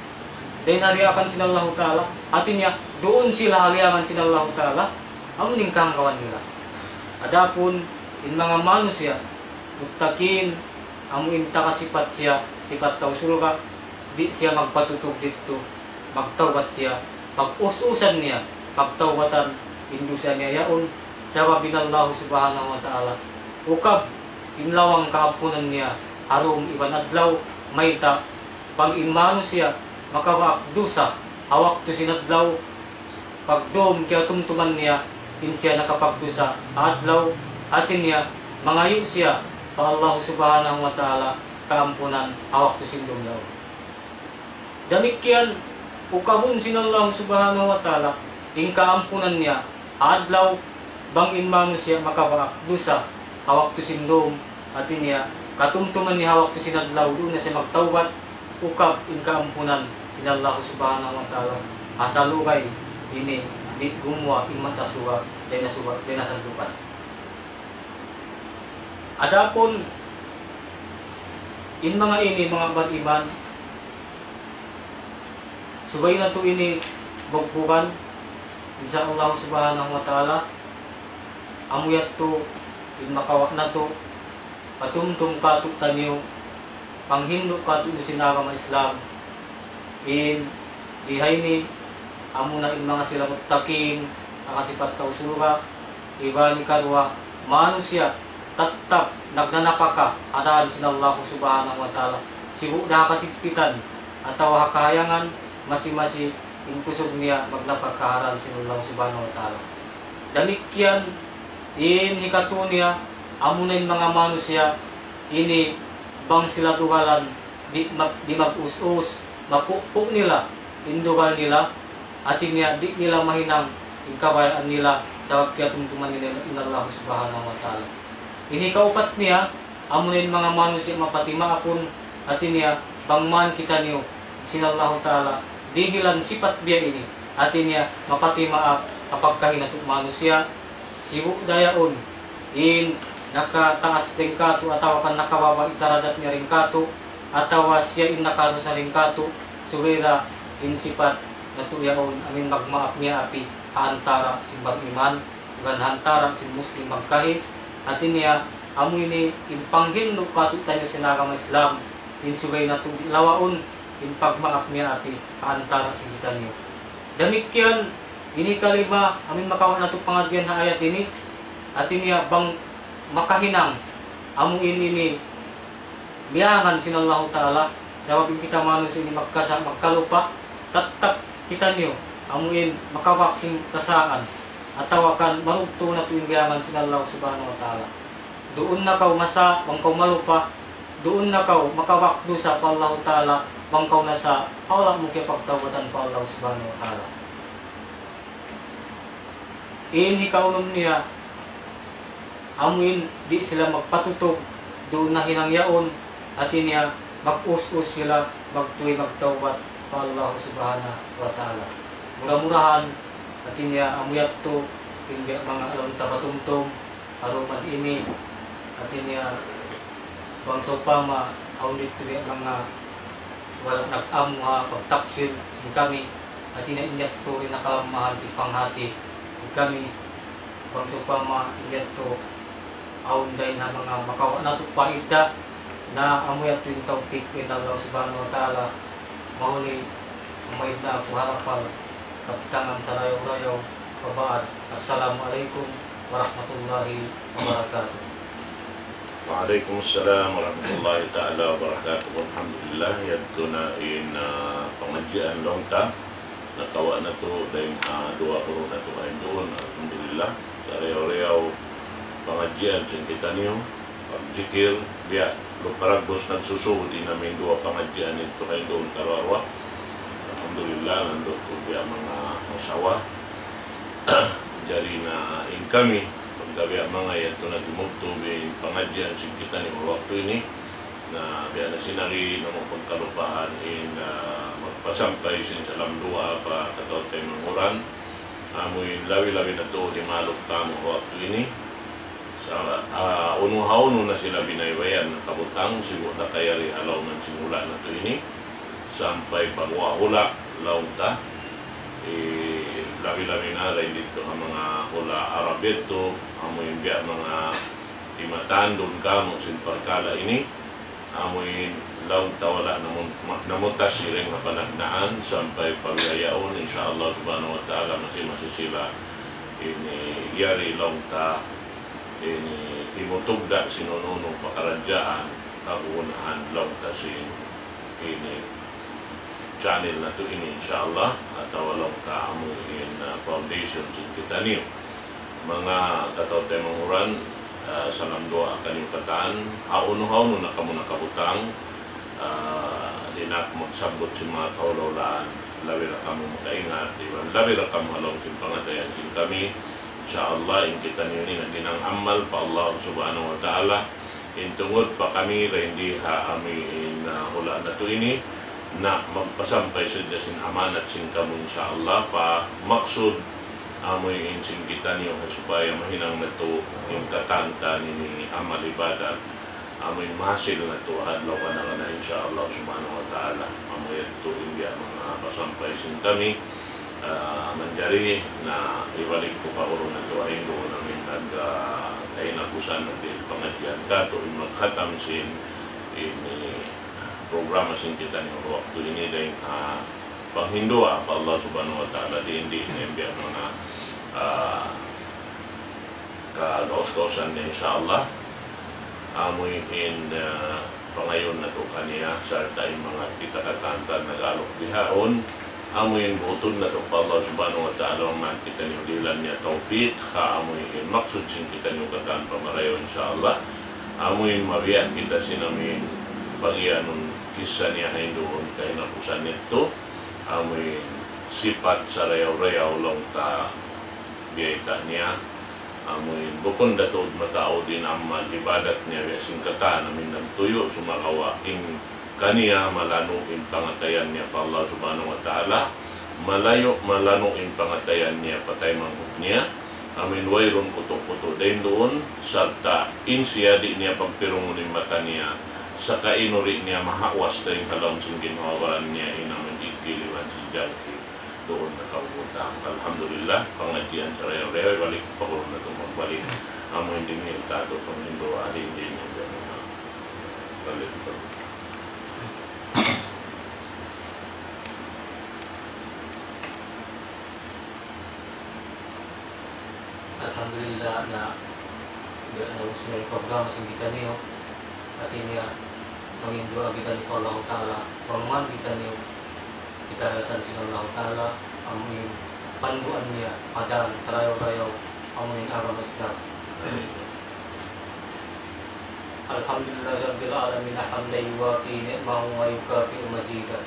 dayn ha diyaakan sin Allahu Ta'ala, hati niya, duun sila ha liyangan sin Allahu Ta'ala, amu in kahangkawan nila. Adapun in manga manusiya' muttaqin, amu in taga sipat siya, sipat tau surga', di' siya magpatutug didtu, magtawbat siya, pag-us-usan niya, pagtawbatan in dusa niya yaun, sabab in Allah Subhanahu wa Ta'ala, ukab in lawang kaampunan niya ha dum iban adlaw, mayta', bang in manusiya' makabaak dusa ha waktu sin adlaw, pagdum kiyatumtuman niya in siya nakapagdusa ha adlaw, hati niya, mangayu' siya pa Allah Subhanahu wa Ta'ala kaampunan ha waktu sin dum yaun. Damikkiyan, ukabun sin Allah Subhanahu wa Ta'ala in kaampunan niya ha adlaw, bang in manusiya' makabaak dusa ha waktu sin dum, hati niya, katumtuman niya ha waktu sin adlaw, duun na siya magtawbat, ukab in kaampunan sin Allah Subhanahu wa Ta'ala, ha salugay ini di' gumuwa' in mata suga dayn ha suga, dayn ha sandukan. Adapun in manga ini, manga bariman, Subay natu' ini bugbugan, insya Allah subhanahu wa ta'ala, amu yadtu in makawa' natu' patumtum kātu'niyu, panghindu' kātu'niyu sin agama Islam, in bihaini, amuna in manga sila muttaqin, nakasipat tau surga', iban hikaruwa, manusiya' tattap nagnanapaka ha dān sin Allah subhanahu wa ta'ala. Sibu' da ha kasigpitan atawa ha kahayangan, masi-masi in kusug niya magnapaka ha dān sin Allah subhanahu wa ta'ala. Damikkiyan in hikatū niya, amuna in manga manusiya' ini bang sila dugalan, di' mag-, di' mag-us-us, mapupu' nila in dugal nila, hāti niya di' nila mahinang in kabayaan nila, sabab kiyatumtuman nila in Allah subhanahu wa ta'ala. Ini kaupat niya, amuna in manga manusiya' mapati maapun, hāti niya bang man kitaniyu sin Allahu ta'ala dihilan sipat biya' ini, hāti niya mapati maap ha pagkahi natu' manusiya', sibu' da yaun in nakataas dayn kātu' atawa kan nakababa' in darajat niya dayn kātu', atawa siya in nakarusa dayn kātu', subay da in sipat natu' yaun amu in magmaap miyaapi ha antara' sin bang iman iban ha antara' sin Muslim magkahi. Hāti niya, amu ini in panghindu' kātu'niyu sin agama Islam, in subay natu' di' lawaun in pagmaap miyaapi ha antara' sin kitaniyu. Damikkiyan, ini kalima, amu in makawa' natu' pangadjian ha ayat ini, hāti niya bang makahinang, amu in ini biyangan sin Allahu ta'ala, sabab in kita manusiya' ini magkasa-, magkalupa, tattap kitaniyu, amu in makabak sin kasaan, atawa kan marugtu' natu' in biyangan sin Allah subhanahu wa ta'ala. Duun na kaw masa, bang kaw malupa, duun na kaw makabak dusa pa Allahu ta'ala, bang kaw nasa, ha wala' mu kiyapagtawbatan pa Allah subhanahu wa ta'ala. In hikaunum niya, amu in di' sila magpatutug duun nahinang yaun, hāti niya mag-us-us sila magtuy magtawbat pa Allah subhanahu wa ta'ala. Mura-murahan, hāti niya amu yadtu in biya' manga alam tapatumtum, aruman ini, hāti niya bang sawpama awn didtu biya' manga wala' nag-amu ha pagtapsir sin kami, hāti niya in yadtu in nakalammahan sin panghati sin kami, bang sawpama in yadtu awn dayn ha manga makawa' natu' paida, na amu yadtu in tawpik in Allah subhanahu wa ta'ala, mahuli, maid na aku harapal, kabtangan sarayaw-rayaw, wa ba'd. Assalamu alaykum warahmatullahi wabarakatuh. Wa alaykum assalam warahmatullahi ta'ala wabarakatuh. Alhamdulillah, yadtu na in, ah, pangadjian laung ta. Nakawa' natu' dayn ha duwa guru natu' ha Hinduun. Alhamdulillah. Sarayaw-rayaw pangadjian sin kitaniyu. Pagjikil, biya' lu paragbus nagsusuhud in amin duwa pangadjian yadtu ha Hinduun karuwa-ruwa. Alhamdulillah, landu' tu biya' manga masawa. Jari na in kami, pagka biya' manga yadtu na timubtub in pangadjian sin kitaniyu waktu ini, na biya' na sin ari namu' pagkalupahan in, ah, magpasampay sin salam duwaa pa kataw-taymanghuran. Amu in labi-labi na tuud in maluk kamu waktu ini. Sa', ah, unu ha unu na sila binaybayan na kabutang, sibu' da kayari ha lawm sin hula' natu' ini. Sampay pa guwa' hula' laung ta. Eh, labi-labi na dayn didtu ha manga hula' Arab yadtu, amu in biya' manga timatandun kamu sin parkala' ini. Amu in laung ta wala' namun-, ma-, namutasi dayn ha panagnaan sampay pa bihaun, insya Allah subhanahu wa ta'ala masi-masi sila ini yari laung ta ini timutugda' sin unu-unu pakaradjaan kagunahan laung ta sin ini channel natu' ini, insya Allah, atawa laung ta amu in, ah, foundation sin kitaniyu. Manga kataw-taymanghuran, ah, salam duwaa kaniyu katan, ha unu-unu na kamu nakabutang, ah, di' na aku magsabbut sin manga kahula'-hulaan, labi ra kamu makaingat, iban labi ra kamu ha lawm sin pangatayan sin kami. Insya Allah, in kitaniyu ini naghinang amal pa Allah subhanahu wa ta'ala, in tungud pa kami dayn di ha amu in, ah, hula' natu' ini, na magpasampay sadja sin amanat sin kamu, insya Allah, pa maksud amu in sin kitaniyu ha supaya mahinang natu' in katan ta ini amal ibadat. amuin mahasil natu' ha adlaw kana-kana, insya Allah subhanahu wa ta'ala. Amu yadtu in biya' manga pasampay sin kami, ah, manjari na ibalik ku pa guru natu' ha Hindu namin nag, ah, kahinapusan natu' in pangadjian katu' in magkhatam sin ini programa sin kitaniyu waktu ini dayn ha panghindu' pa Allah subhanahu wa ta'ala, di' in, di' in biya' manga, ah, kagaus-gausan niya, insya Allah. Amu in, ah, pangayuun natu' kaniya, sarta' in manga kita katan-katan nag-aluk bihaun, amu in buutun natu' pa Allah subhanahu wa ta'ala, bang man kitaniyu dihilan niya tawfik, ha amu in maksud sin kitaniyu katan pamarayaw, insya Allah. Amu in mabiya' kita sin amu in pagiyanun kissa niya ha Hinduun kahinapusan yadtu, amu in sipat sarayaw-rayaw laung ta biyayta' niya, amu in bukun da tuud mataud in amal ibadat niya biya' sin katan amu in nagtuyu', sumagawa' in kaniya malanu' in pangatayan niya pa Allah subhanahu wa ta'ala, malayu', malanu' in pangatayan niya pa taymanghud niya, amu in wayruun kutu'-kutu' dayn duun, sarta' in siya di' niya pagpirungun in mata niya, saka in uri niya mahawas dayn ha lawm sin ginhawa-baran niya, in amu in igil iban sin jangki duun ha kabubutang. Alhamdulillah, pangadjian sarayaw-rayaw, balik pa guru natu' magbalik. Amu in dimihil katu' panghindu' ari in dini. Balik pa. Alhamdulillah, na, na, naubus na in programa sin kitaniyu. Hati niya, mangin duwaa kitaniyu pa Allahu Ta'ala, bang man kitaniyu hidayatan sin Allahu Ta'ala, amu in panduan niya, ajaran sarayaw-rayaw, amu in agama Islam. الحمد لله رب العالمين حمدا يوافي نعمه ويكافئ مزيده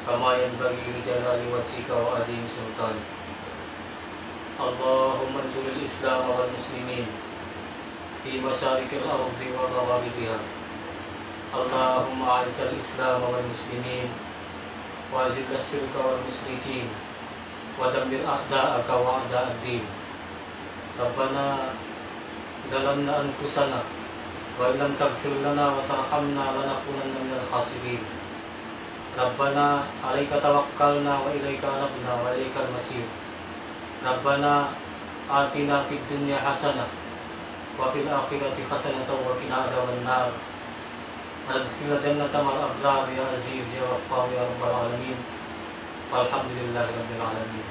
كما ينبغي لجلال وجهك وعظيم سلطانك. اللهم انصر الإسلام والمسلمين في مشارق الأرض ومغاربها. اللهم أعز الإسلام والمسلمين وأذل الشرك والمشركين ودمر أعداءك وأعداء الدين. ربنا ظلمنا أنفسنا وإن لم تغفر لنا وترحمنا لنكونن من الخاسرين. ربنا عليك توكلنا وإليك أنبنا وإليك المصير. ربنا آتنا في الدنيا حسنة وفي الآخرة حسنة وقنا عذاب النار. وأدخلنا الجنة مع الأبرار يا عزيز يا غفار يا رب العالمين. والحمد لله رب العالمين.